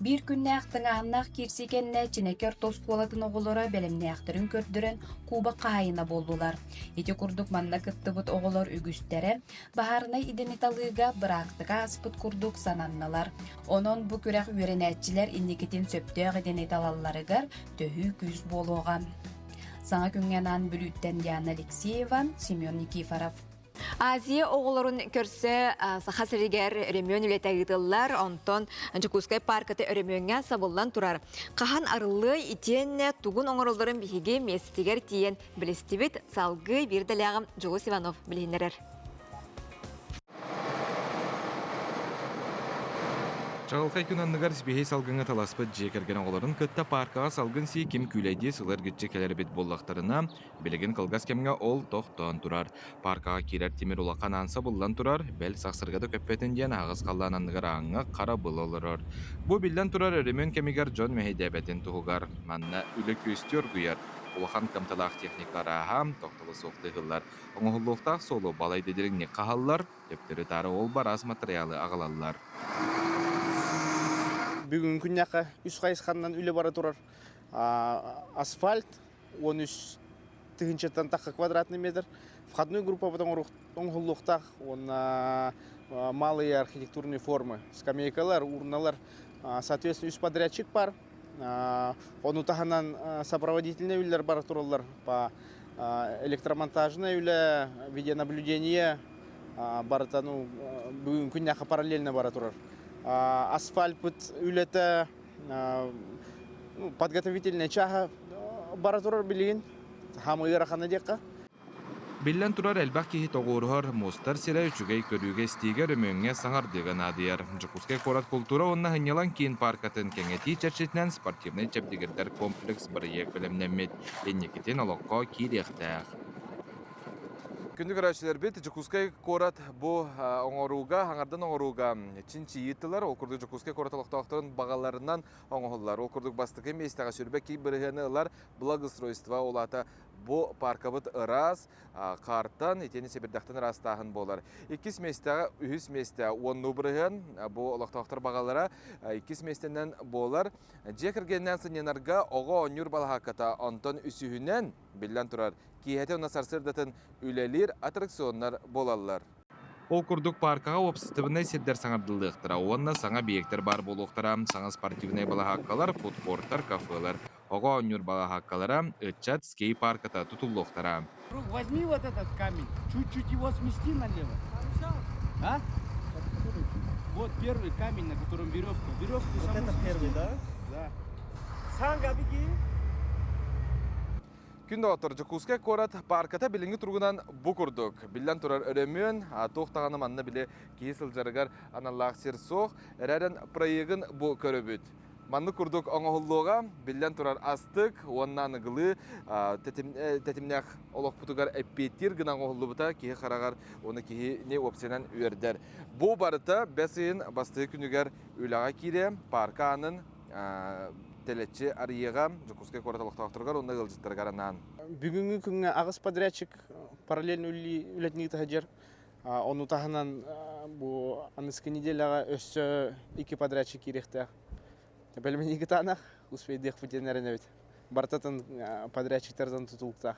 Биир күннээх тыҥааһыннаах киирсии кэннэ Чинэкэ орто оскуолатын оҕолоро бэлэмнээхтэрин көрдөрөн кубок хаһаайына буоллулар. Ити курдук манна кыттыбыт оҕолор үгүстэрэ баһаарынай идэни талыыга быраактыка ааспыт курдук сананнылар. Онон бу күрэх үөрэнээччилэр инникитин сөптөөх идэни талалларыгар төһүү күүс буолуоҕа. Саҥа күҥҥэ анаан Бүлүүттэн Диана Алексеева, Семен Никифоров. Азия оҕолорун көрсө Саха сиригэр өрөмүөн үлэтэ ыытыллар, онтон Дьокуускай паарката өрөмүөҥҥэ сабыллан турар. Хаһан арыллыай итиэннэ тугун оҥороллорун биһиги миэстэтигэр тиийэн билистибит. Салгыы биир дэлээҕим Дьулус Иванов билиһиннэрэр. Чаҕылхай күн анныгар сибиһэй салгыҥҥа таласпыт дьиэ кэргэн оҕолорун кытта пааркаҕа салгын сии ким күүлэйдии сыл эргиччи кэлэр эбит буоллахтарына, Билигин кылгас кэмҥэ ол тохтоон турар. Пааркаҕа киирэр тимир улахан аан сабыллан турар, бэл сахсырга да көппөтүн диэн аһаҕас халлаан анныгар ааҥҥа хара был олорор. Бу биллэн турар өрөмүөн кэмигэр дьон мэһэйдээбэтин туһугар. Манна үлэ күөстүү оргуйар. Улахан кыамталаах техника арааһа тохтоло суох тыһыллар. Оҥоһуллуохтаах суолу балайда дириҥник хаһаллар, төптөрү-таары ол бараас матырыйаалы аҕалаллар. Бүгүҥҥү күннээххэ үс хайысханнан үлэ бара турар. Асфальт, 13 тыһыынчаттан тахха квадратный метр. Входной группабыт оҥоһуллуохтаах уонна малые архитектурные формы, скамейкалар, урналар, соответственно, үс подрядчик бар. Ону таһынан сопроводительный үлэлэр бара тураллар по электромонтажное үлэ, видеонаблюдение барыта ну бүгүн күннээххэ параллельно бара турар. Асфальтпыт үлэтэ подготовительная чааһа бара турар билигин хаамыы ыарахана диэххэ. Биллэн турар, элбэх киһи тоҕуоруһар, мустар сирэ үчүгэй көрүүгэ-истиигэ өрөмүөҥҥэ саҥардыыга наадыйар. Дьокуускай куорат култуура уонна сынньалаҥ киин пааркатын кэҥэтии чэрчитинэн спортивнай чэбдигирдэр комплекс бырайыак бэлэмнэммит. Инникитин олоххо киириэхтээх. Күндү көрөөччүлэрбит, Дьокуускай куорат бу оҥорууга, хаҥардан оҥорууга чинчийии ыыттылар. Ол курдук Дьокуускай куорат олохтоохторун баҕаларынан оҥоһуллар. Ол курдук бастакы миэстэҕэ 22 бырыһыаны ылар благоустройство, ол аата бу пааркабыт ыраас, хаартан, итиэннэ сэбирдэхтэн ыраастааһын буолар. Иккис миэстэҕэ, үһүс миэстэ уоннуу бырыһыан, бу олохтоохтор баҕалара иккис миэстэнэн буолар. Дьиэ кэргэнинэн сынньанарга оҕо оонньуур балаһаакката, онтон үсүһүнэн, биллэн турар, киэһэтин уонна сарсыардатын үлэлиир аттракционнар буолаллар. Ол курдук пааркаҕа уопсастыбаннай сирдэр саҥардыллыахтара уонна саҥа объектар баар буолуохтара, саҥа спортивнай балаһааккалар, фудкорттар, кафелар, оҕо оонньуур балаһааккалара, ыччат скейт-парката тутуллуохтара. Возьми вот этот камень, чуть-чуть его смести налево. А? Вот первый камень, на котором веревка. Веревку Вот саму это смести. первый, да? Да. Санга, беги! Күн доҕоттор, Дьокуускай куорат паарката билиҥҥи туругунан бу курдук. Биллэн турар өрөмүөн, туох даҕаны манна били киһи сылдьарыгар аналлаах сир суох. Эрээрэн проегын бу көрөбүт. Маннык курдук оҥоһуллуоҕа, биллэн турар астык уонна аныгылыы тэтимнээх олохпутугар эппиэттиир гына оҥоһуллубута киһи хараҕар уонна киһини уопсайынан үөрдэр. Бу барыта бэс ыйын бастакы күнүгэр үлэҕэ киириэ, паарка аанын тэлэччи арыйыаҕа Дьокуускай куорат олохтоохторугар уонна ыалдьыттарыгар анаан. Бүгүҥҥү күҥҥэ аҕыс подрядчик параллельно үлэтин ыыта сылдьар. Ону таһынан бу аныскы неделяҕа өссө икки подрядчик киириэхтээх. Бэлэмнэнии кытаанах, успейдыахпыт диэн эрэнэбит. Барытатын подрядчиктартан тутулуктаах.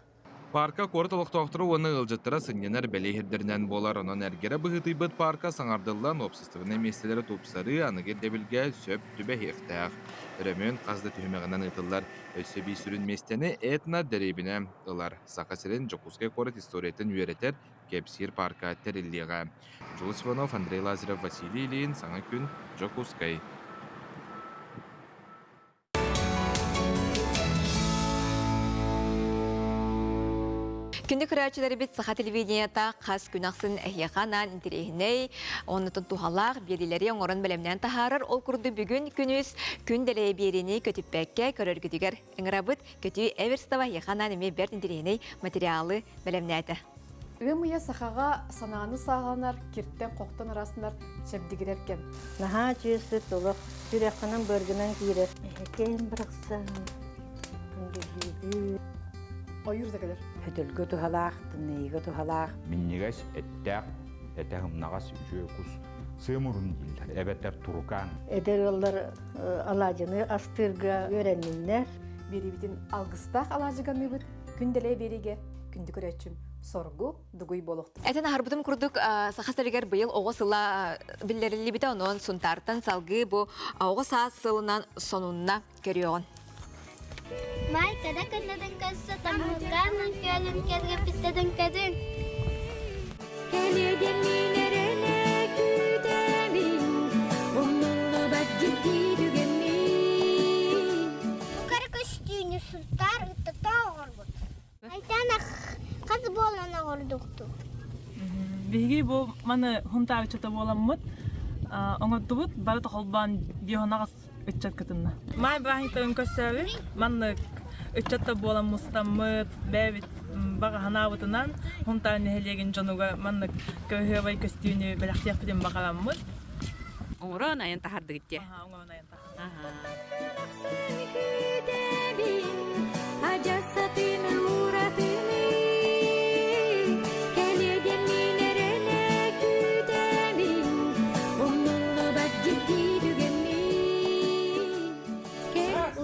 Паарка куорат олохтоохторо уонна ыалдьыттара сынньанар бэлиэ сирдэринэн буолар, онон эргэрэ быһыытыйбыт паарка саҥардыллан уопсастыбаннай миэстэлэри тупсарыы аныгы ирдэбилгэ сөп түбэһиэхтээх. Өрөмүөн хас да түһүмэҕинэн ыытыллар. Өссө биир сүрүн миэстэни этно-дэриэбинэ ылар. Саха сирин Дьокуускай куорат историятын үөрэтэр, кэпсиир паарка тэриллиэҕэ. Дьулус Иванов, Андрей Лазарев, Василий Ильин, Саҥа күн, Дьокуускай. Күндү көрөөччүлэрбит Саха телевидениета хас күн ахсын эһиэхэ анаан интэриэһинэй, оннутун туһалаах биэриилэри оҥорон бэлэмнээн таһаарар. Ол курдук бүгүн күнүс күн дэлэйэ биэриини көтүппэккэ көрөргүтүгэр ыҥырабыт. Көтүү Эверстова эһиэхэ анаан эмиэ бэрт интэриэһинэй материалы бэлэмнээтэ. Ыам ыйа сахаҕа санааны сааһыланар, киртэн-хохтон ырастанар, чэбдигирэр кэм. Наһаа чүөсүт олох сүрэххинэн быаргынан киирэр. Эһэкээн барахсан күндүлүүбүт. Ойуур да кэлэр. Хөтөлгө туһалаах, тымныйыга туһалаах. Минньигэс эттээх, этэ һымнаҕас үчүгэй кус сыамурун дииллэр, эбэтэр турукаан. Эдэр ыаллар алаадьыны астыырга үөрэнниннэр. Биэриибитин алгыстаах алаадьыганыыбыт күн дэлэй биэриигэ күндү көрөөччүм соргу дугуй буолуохтун. Этэн аһарбытым курдук Саха сиригэр быйыл оҕо сыла биллэриллибитэ, онон Сунтаартан салгыы бу оҕо саас сылынан сонунна көрүөҕүн. Майкада кыннадын көссө таммылгаанын күөлүн кэргэппиттэтин кэдин. Кэлиэдин миинэрэне күүтэбин, умнуллубат дьикти түгэммин. Бу көстүүнү Сунтаар ыттата оҕорбут. Айтана хас буолан оҕордукту? Биһиги бу маны хунтаабыччата буоламмыт оҥордубут бары тохолбоон биоһонаҕас ыччат кытынна. Маай бырааһынньыктарын көрсөөбүт маннык ыччатта буолан мустаммыт бэйэбит баҕа санаабытынан Хунтаар нэһилиэгин дьонугар маннык кыһыабай көстүүнү бэлэхтиэхпитин баҕараммыт. Оҥорон айан таһардыгыт дии. Оҥорон айан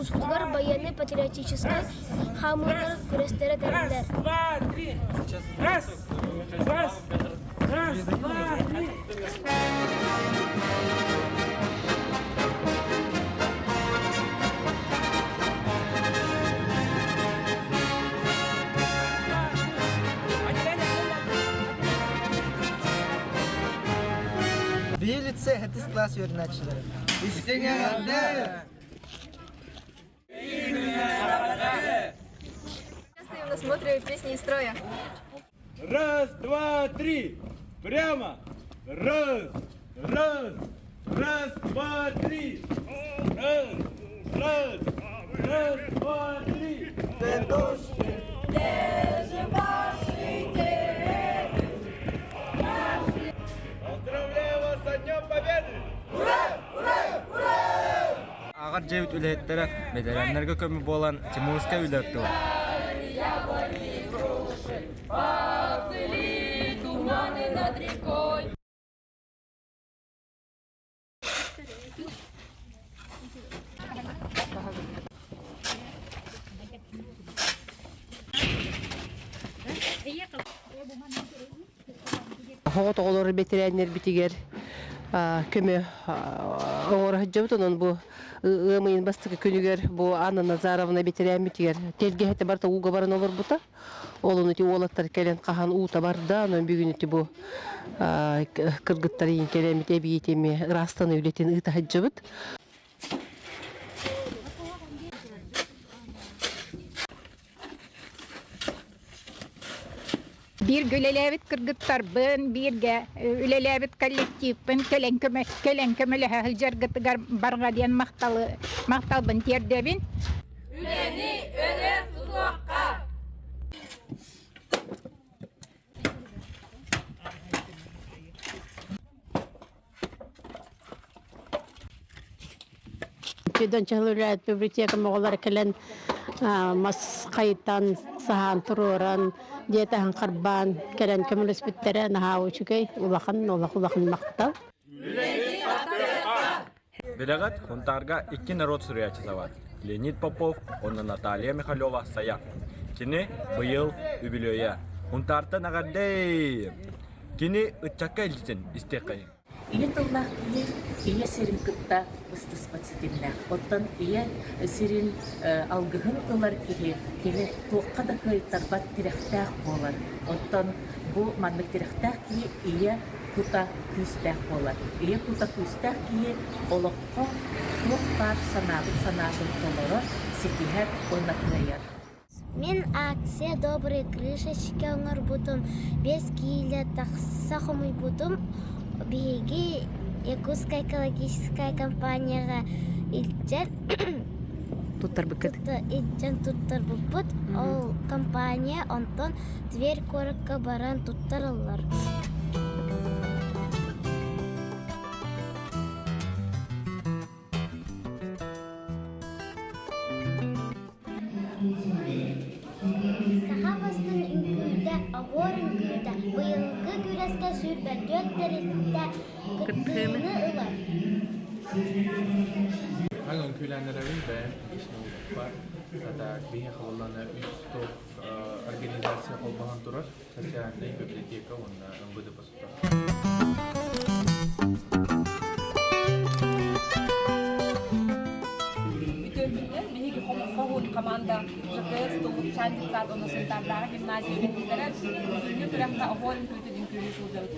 Улууспутугар байыаннай-патриотическай хаамыылар күрэстэрэ тэриллэр. Раз, два, три. Раз, раз, раз, два, три. Биһи лице хэтис класс үөрэнээччилэрэ. Истиҥ эҕэрдэ! Стоим на смотре песни из строя. Раз, два, три. Прямо. Раз, раз, раз, два, три. Раз, раз, раз, два, три. Со Днем Победы! Ура! Ура! Ура! Ааҕар дьиэбит үлэһиттэрэ бэтэрээннэргэ көмө буолан Тимурскай үлэ ыттылар. Поплыли туманы над рекой. Оҕо оҕолору бэтэрээннэрбитигэр көмө оҥоро сылдьабыт. Онон бу ыам ыйын бастакы күнүгэр бу Анна Назаровна бэтэрээммитигэр тэлгэһэтэ барыта ууга баран олорбута. Ол ону ити уолаттар кэлэн хаһан уута барда, онон бүгүн ити бу кыргыттар ийин кэлэммит эбиитими ыраастаныы үлэтин ыыта сылдьабыт. Бииргэ үлэлээбит кыргыттарбын, бииргэ үлэлээбит коллективпын кэлэн көмө кэлэн көмөлөһө сылдьаргытыгар барҕа диэн махталы махталбын тиэрдэбин. Үлэни өрө тутуохха! Дончаһыл үлээт библиотекам оҕолоро кэлэн мас хайытан, саһаан туруоран, дьиэ таһын харбаан кэлэн көмөлөспүттэрэ наһаа үчүгэй, улахан, олох улахан махтал. Билэҕит, Хунтаарга икки народ суруйааччыта бар: Леонид Попов уонна Наталья Михалева Сайа. Кини быйыл үбүлүөйэ. Хунтаартан эҕэрдэй! Кини ыччакка илдьитин истиэххэйиҥ. Ийэ тыллаах киһи ийэ сирин кытта быстыспат ситимнээх. Оттон ийэ сирин алгыһын ылар киһи кини туохха да кыайтарбат тирэхтээх буолар. Оттон бу маннык тирэхтээх киһи ийэ кута күүстээх буолар. Ийэ кута күүстээх киһи олоххо туох баар санаабыт санаатын толорор, ситиһэр уонна кыайар. Мин акция «Добрые крышечки» оҥорбутум, 5 киилэ тахса хомуйбутум. Биһиги Якутская экологическая компанияҕа илдьэн туттарбыккыт? Илдьэн туттарбыппыт. Ол компания онтон Тверь куоракка баран туттараллар. Саха бастыҥ үҥкүүтэ, оһуор үҥкүүтэ быйылгы күрэскэ 24 тэрилтэ кыттыыны ылар. Аны үҥкүүлээннэрэбин бэйэм лично уппар. Тата биһиэхэ буоллаҕына үс топ организация холбоһон турар. Социальнай библиотека уонна МВД Үтүөрбүтүнэн биһиги хоһуун команда ЖКС Туллукчаан детсад уонна Сунтаардааҕы гимназия үҥкүүлэрэ бүгүҥҥү күрэххэ оһуор үҥкүүтүн үҥкүүлүү сылдьабыт.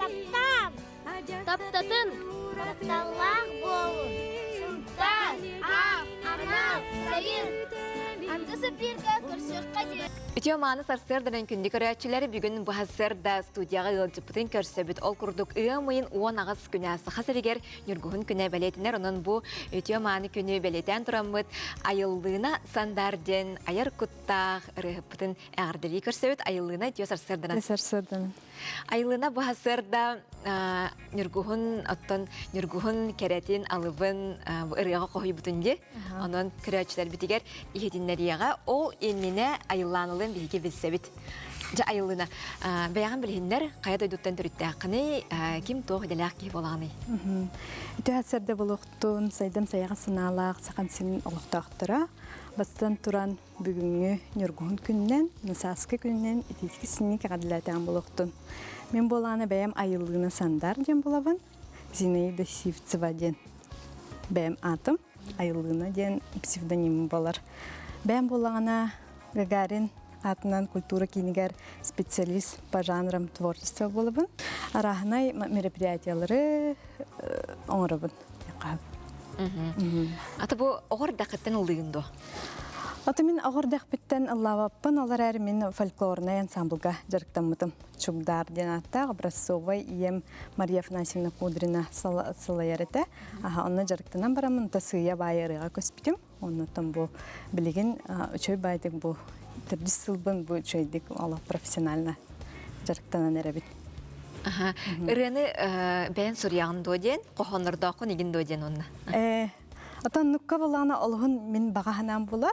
Таптаан, таптатын, тапталлаах буолун, Сунтаар, аах, анал, сайын. Анды саппиирга көрсүөххэ диэн. Үтүө мааны сарсыарданан күндү көрөөччүлэр бүгүн бу сарсыарда студияҕа ыалдьыппытын көрсөбүт. Ол курдук ыам ыйын 18 күнэ Саха сиригэр Ньургуһун күнэ бэлиэтинэр. Онон бу үтүө мааны күнү бэлиэтээн тураммыт Айыллыына Сандар диэн айар куттаах ырыаһыппытын эҕэрдэлии көрсөбүт. Айыллыына үтүө сарсыарданан. Сарсыарданан. Айылына бу сарсыарда Ньургуһун оттон Ньургуһун кэрэтин алыбын ырыаҕа хоһуйбутун дии. Онон көрөөччүлэрбитигэр иһитиннэриэҕэ. Ол иннинэ айыллаанылын биһиги билсэбит. Дьэ айыллына бэйэҕин билиһиннэр хайа дойдуттан төрүттээххиний, ким туох идэлээх киһи буолаҕыный? Үтүө сарсыарда буолуохтун, сайдам сайаҕас санаалаах Сахан сирин олохтоохторо. Бастатан туран Бүгүҥҥү Ньургуһун күнүнэн, сааскы күнүнэн итиитик синник эҕэрдэлээтэҕим буолуохтун. Мин буолаана бэйэм Айыллыына Сандар диэн булабын. Зинаида Сивцева диэн бэйэм аатым. Айыллыына диэн псевдонимым буолар. Бэйэм буоллаҕына Гагарин атынан культура киинигэр специалист по жанрам творчества буолабын. Арааһынай мероприятиялары оҥоробун. Ата бу оҕор дахыттан ыллыгын дуо? Ата мин оҕор дахпыттан ыллаабаппын, ол эрээри мин фольклорнай ансамблга дьарыктаммытым. Чугдаар диэн ааттаах образцовай ийэм Мария Афанасьевна Кудрина салайар этэ. Аха, онно дьарыктанан бараммын, та сыыйа баайы ырыаҕа көспүтүм. Оннуттан бу билигин үчүгэй баайдык бу төрдүс сылбын бу үчүгэйдик олох профессионально дьарыктанан эрэбит. Аха. Ырыаны бэйэн суруйаҕын дуо диэн, хоһооннордооххун игин дуо диэн онно. Э, отон нукка булаана олуһун мин баҕа санаам булар.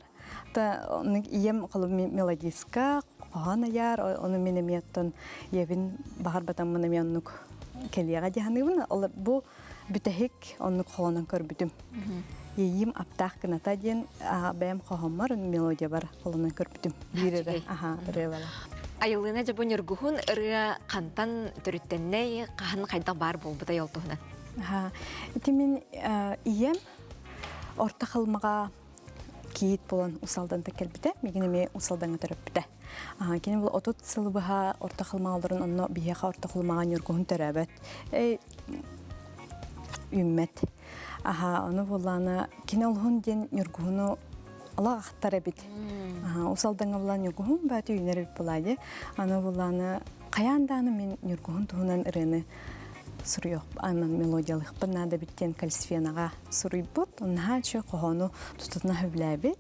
Та ийэм мелодистка хоһоон айар, ону мин эмиэ оттон ийэбин баҕарбатаммын эмиэ оннук кэлиэҕэ дии саныыбын. Бу бүтэһик оннук холонон көрбүтүм. Иэйиим аптаах гыната диэн бэйэм хоһоммор мелодиябар холонон көрбүтүм. Биир эрэ аха ырыалара. Айыллыына дьэ бу Ньургуһун ырыа хантан төрүттэннэй, хаһан хайдах баар буолбутай ол туһунан? Аха. Ити мин ийэм орто халымаҕа кийиит буолан Усалдантан кэлбитэ. Мигин эмиэ Усалдаҥҥа төрөппүтэ. Кини бұл 30 сыл быһа орто халымаҕа олорон онно биһиэхэ орто халымаҕа Ньургуһун төрөөбөт. Үүммэт. Аха, ону буоллаана кини олуһун диэн Ньургуһуну ала ахтар эбит. Усалдаҥҥа булан Ньургуһун бааты үүнэр эбит буолаа Аны буоллаана хайаан дааны мин Ньургуһун туһунан ырыаны суруйуох анан мелодиялыахпын наада эбит диэн Кальсфенаҕа суруйбут. Наһаа үчүгэй хоһоону тутатына сөбүлээбит.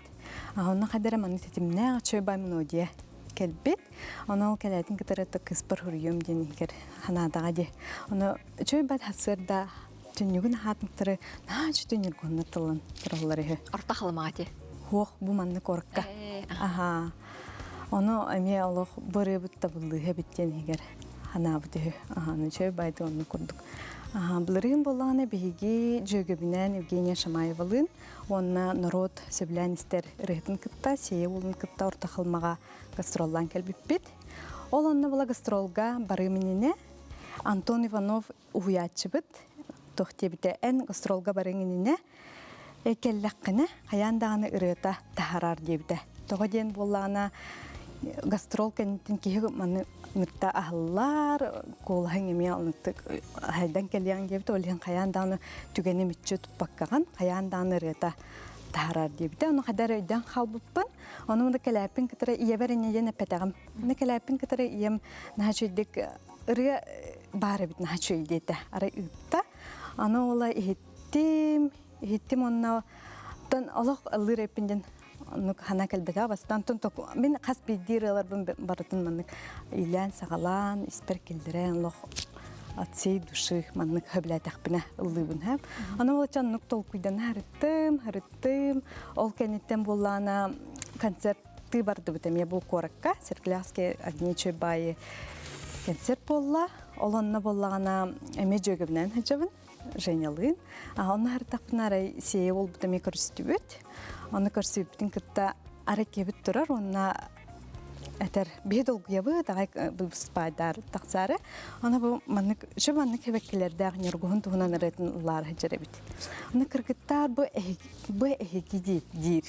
Онно хадара маннык тэтимнээх үчүгэй бай мелодия кэлбит. Ону ол кэлээтин кытары кыыспар суруйуом диэн иһигэр санаатаҕа дии. Ону үчүгэй бат сарсыарда түннүгүн аһаатыктары наһаа үчүгэй ньургуһуннар тыллан тураллар үһү. Орто халымаати. Хуох бу маннык орка. Аха. Ону эмиэ олох бырыыбыт табыллыыһа эбит диэн иһигэр ханаабыт үһү. Аха, үчүгэй байды оннук курдук. Аха, былырыын буоллаҕына биһиги дьүөгэбинээн Евгения Шамаевалыын уонна норуот сөбүлээн истэр ырыаһытын кытта Сиэйэ уолун кытта Орто Халымаҕа гастроллаан кэлбиппит. Ол онно була гастролга барыым иннинэ Антон Иванов уһуйааччыбыт туох диэбитэ эн гастролга барыҥ иннинэ кэллэххинэ хайаан даҕаны ырыата таһаарар диэбитэ. Тоҕо диэн буоллаҕына гастрол кэнниттэн киһи маны ныкта аһыллар, куолаһыҥ эмиэ оннуктук хайдан кэлиэҥ диэбит, ол иһин хайаан даҕаны түгэни мүччү туппаккаҕын, хайаан даҕаны ырыата таһаарар диэбитэ. Ону хайда эрэ өйдөөн хаалбыппын. Ону муну кэлээппин кытары ийэбэр инньэ диэн эппэтэҕим. Ону кэлээппин кытары ийэм наһаа үчүгэйдик ырыа баар эбит наһаа үчүгэй диэтэ. Арай ыытта. Аны ола иһиттим, иһиттим онно тон олох ыллыыр эппин диэн оннук хана кэлбэтэ бастаан тон мин хас биирдии ырыаларбын барытын маннык иилээн-саҕалаан испэр киллэрэн олох от всей души маннык хөбүлээтэхпинэ ыллыыбын һэ. Аны ол оннук толкуйдана харыттым, харыттым. Ол кэнниттэн буоллаана концерттыы бардыбыт эмиэ бу куоракка Сергеевский одни баайы концерт буолла. Ол онно буоллаҕына эмиэ дьүөгэбинэн сылдьабын. Женялыын. Онно харытахпына арай сиэйэ буолбут эмиэ көрүстүбүт. Ону көрсүбүтүн кытта арай киэбит турар уонна этэр биһи долгуйабыт аҕай быспайдар тахсаары. Аны бу маннык үчү маннык хэбэккилэрдээх ньургуһун туһунан ырыатын ыллаары сылдьар эбит. Аны кыргыттаар бу бу эһиги диир.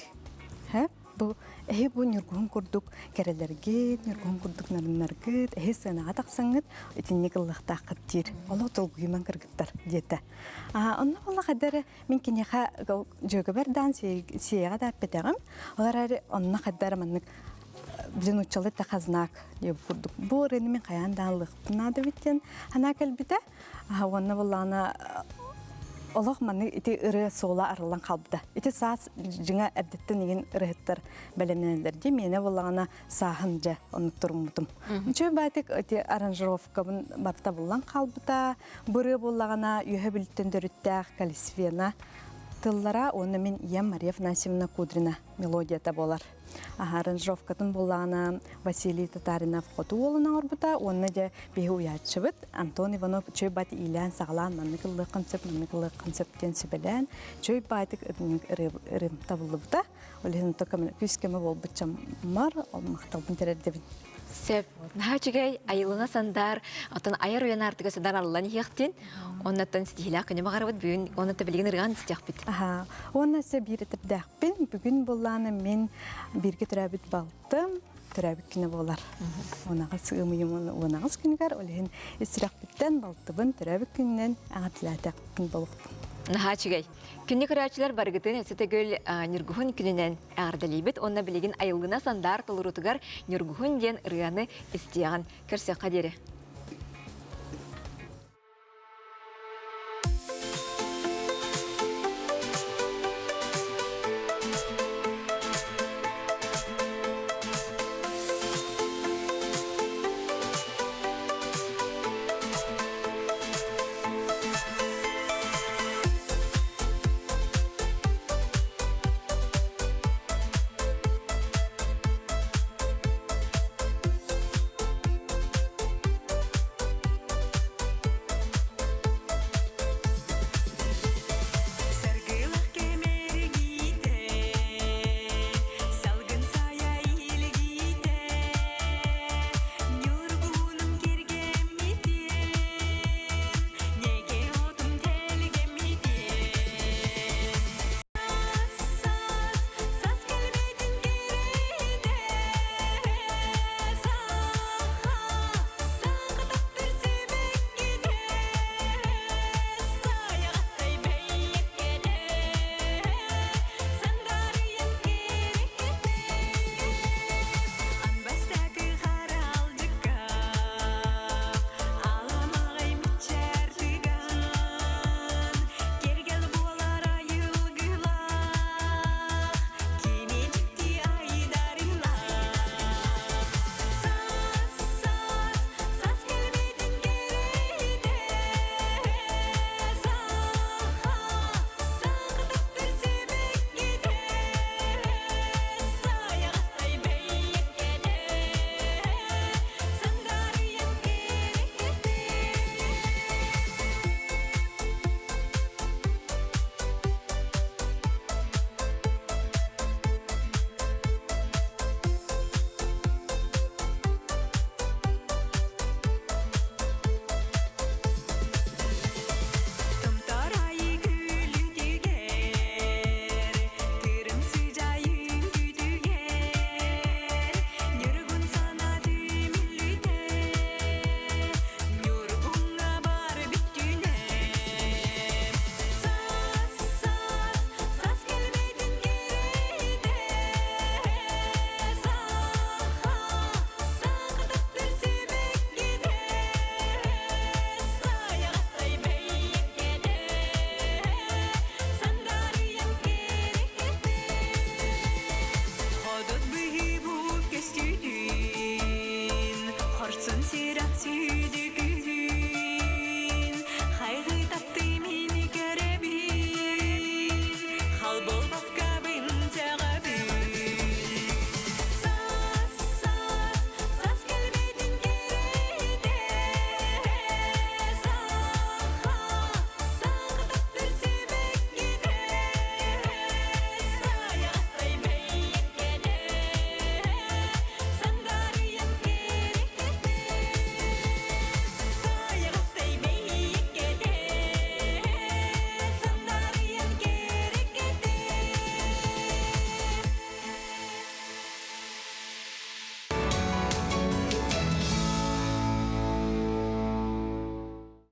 Бу эһи бу ньургуһун курдук кэрэлэргит, ньургуһун курдук нарыннаргыт, эһи сыанаҕа тахсаҥҥыт итинник ыллахтааххыт диир. Олох долгуйумаҥ кыргыттар диэтэ. Онно буолла хайда эрэ мин киниэхэ дьүөгэбэр даан сиэйэҕэ да эппэтэҕим. Ол эрээри онно хайда эрэ маннык блин уччалы эттэхэ знак диэбит курдук. Бу ырыаны мин хайаан да ылыахпын наада эбит диэн санаа кэлбитэ. Уонна буоллаҕына олох маннык ити ырыа суола арыллан хаалбыта. Ити саас дьиҥэ эрдэттэн игин ырыһыттар бэлэмнэнэллэр дии. Миэнэ буоллаҕына сааһын дьэ оннук туруммутум. Үчүгэй баайтык ити аранжировкабын барыта буллан хаалбыта. Бу ырыа буоллаҕына үөһэ бүлүттэн төрүттээх Калисфена тыллара уонна мин ийэм Мария Афанасьевна Кудрина мелодията буолар. Аранжировкатын буоллаҕына Василий Татаринов хоту уолун оҥорбута уонна дьэ биһи уйааччыбыт Антон Иванов чөй бат иилээн-саҕалаан маннык ыллыаххын сөп, маннык ыллыаххын сөп диэн сүбэлээн чөй баайтык ырыам табыллыбыта. Ол иһин күүс көмө буолбут чаммар махталбын тириэрдэбин. Сөп. Наһаа үчүгэй, айылына сандар, оттон айар уйан аартыга сыдар арыллан иһиэхтин. Оннаттан ситиһилээх күнү баҕарабыт бүгүн уонна билигин ырыаан истиэхпит. Аха. Уонна өссө биир этэрдээхпин. Бүгүн буоллаана мин бииргэ төрөөбүт балтым. төрөөбүт күнэ буолар. Уонаҕас ыам уонаҕас күнүгэр ол иһин ис сүрэхпиттэн балтыбын төрөөбүт күнүнэн эҕэрдэлээтэхпин буолуохтун. Наһаа үчүгэй. Күннү көрөөччүлэр барыгытын өссө төгүл Ньургуһун күнүнэн эҕэрдэлиибит уонна билигин айылгына сандаар толоруутугар Ньургуһун диэн ырыаны истиэҕин. Көрсүөххэ диэри.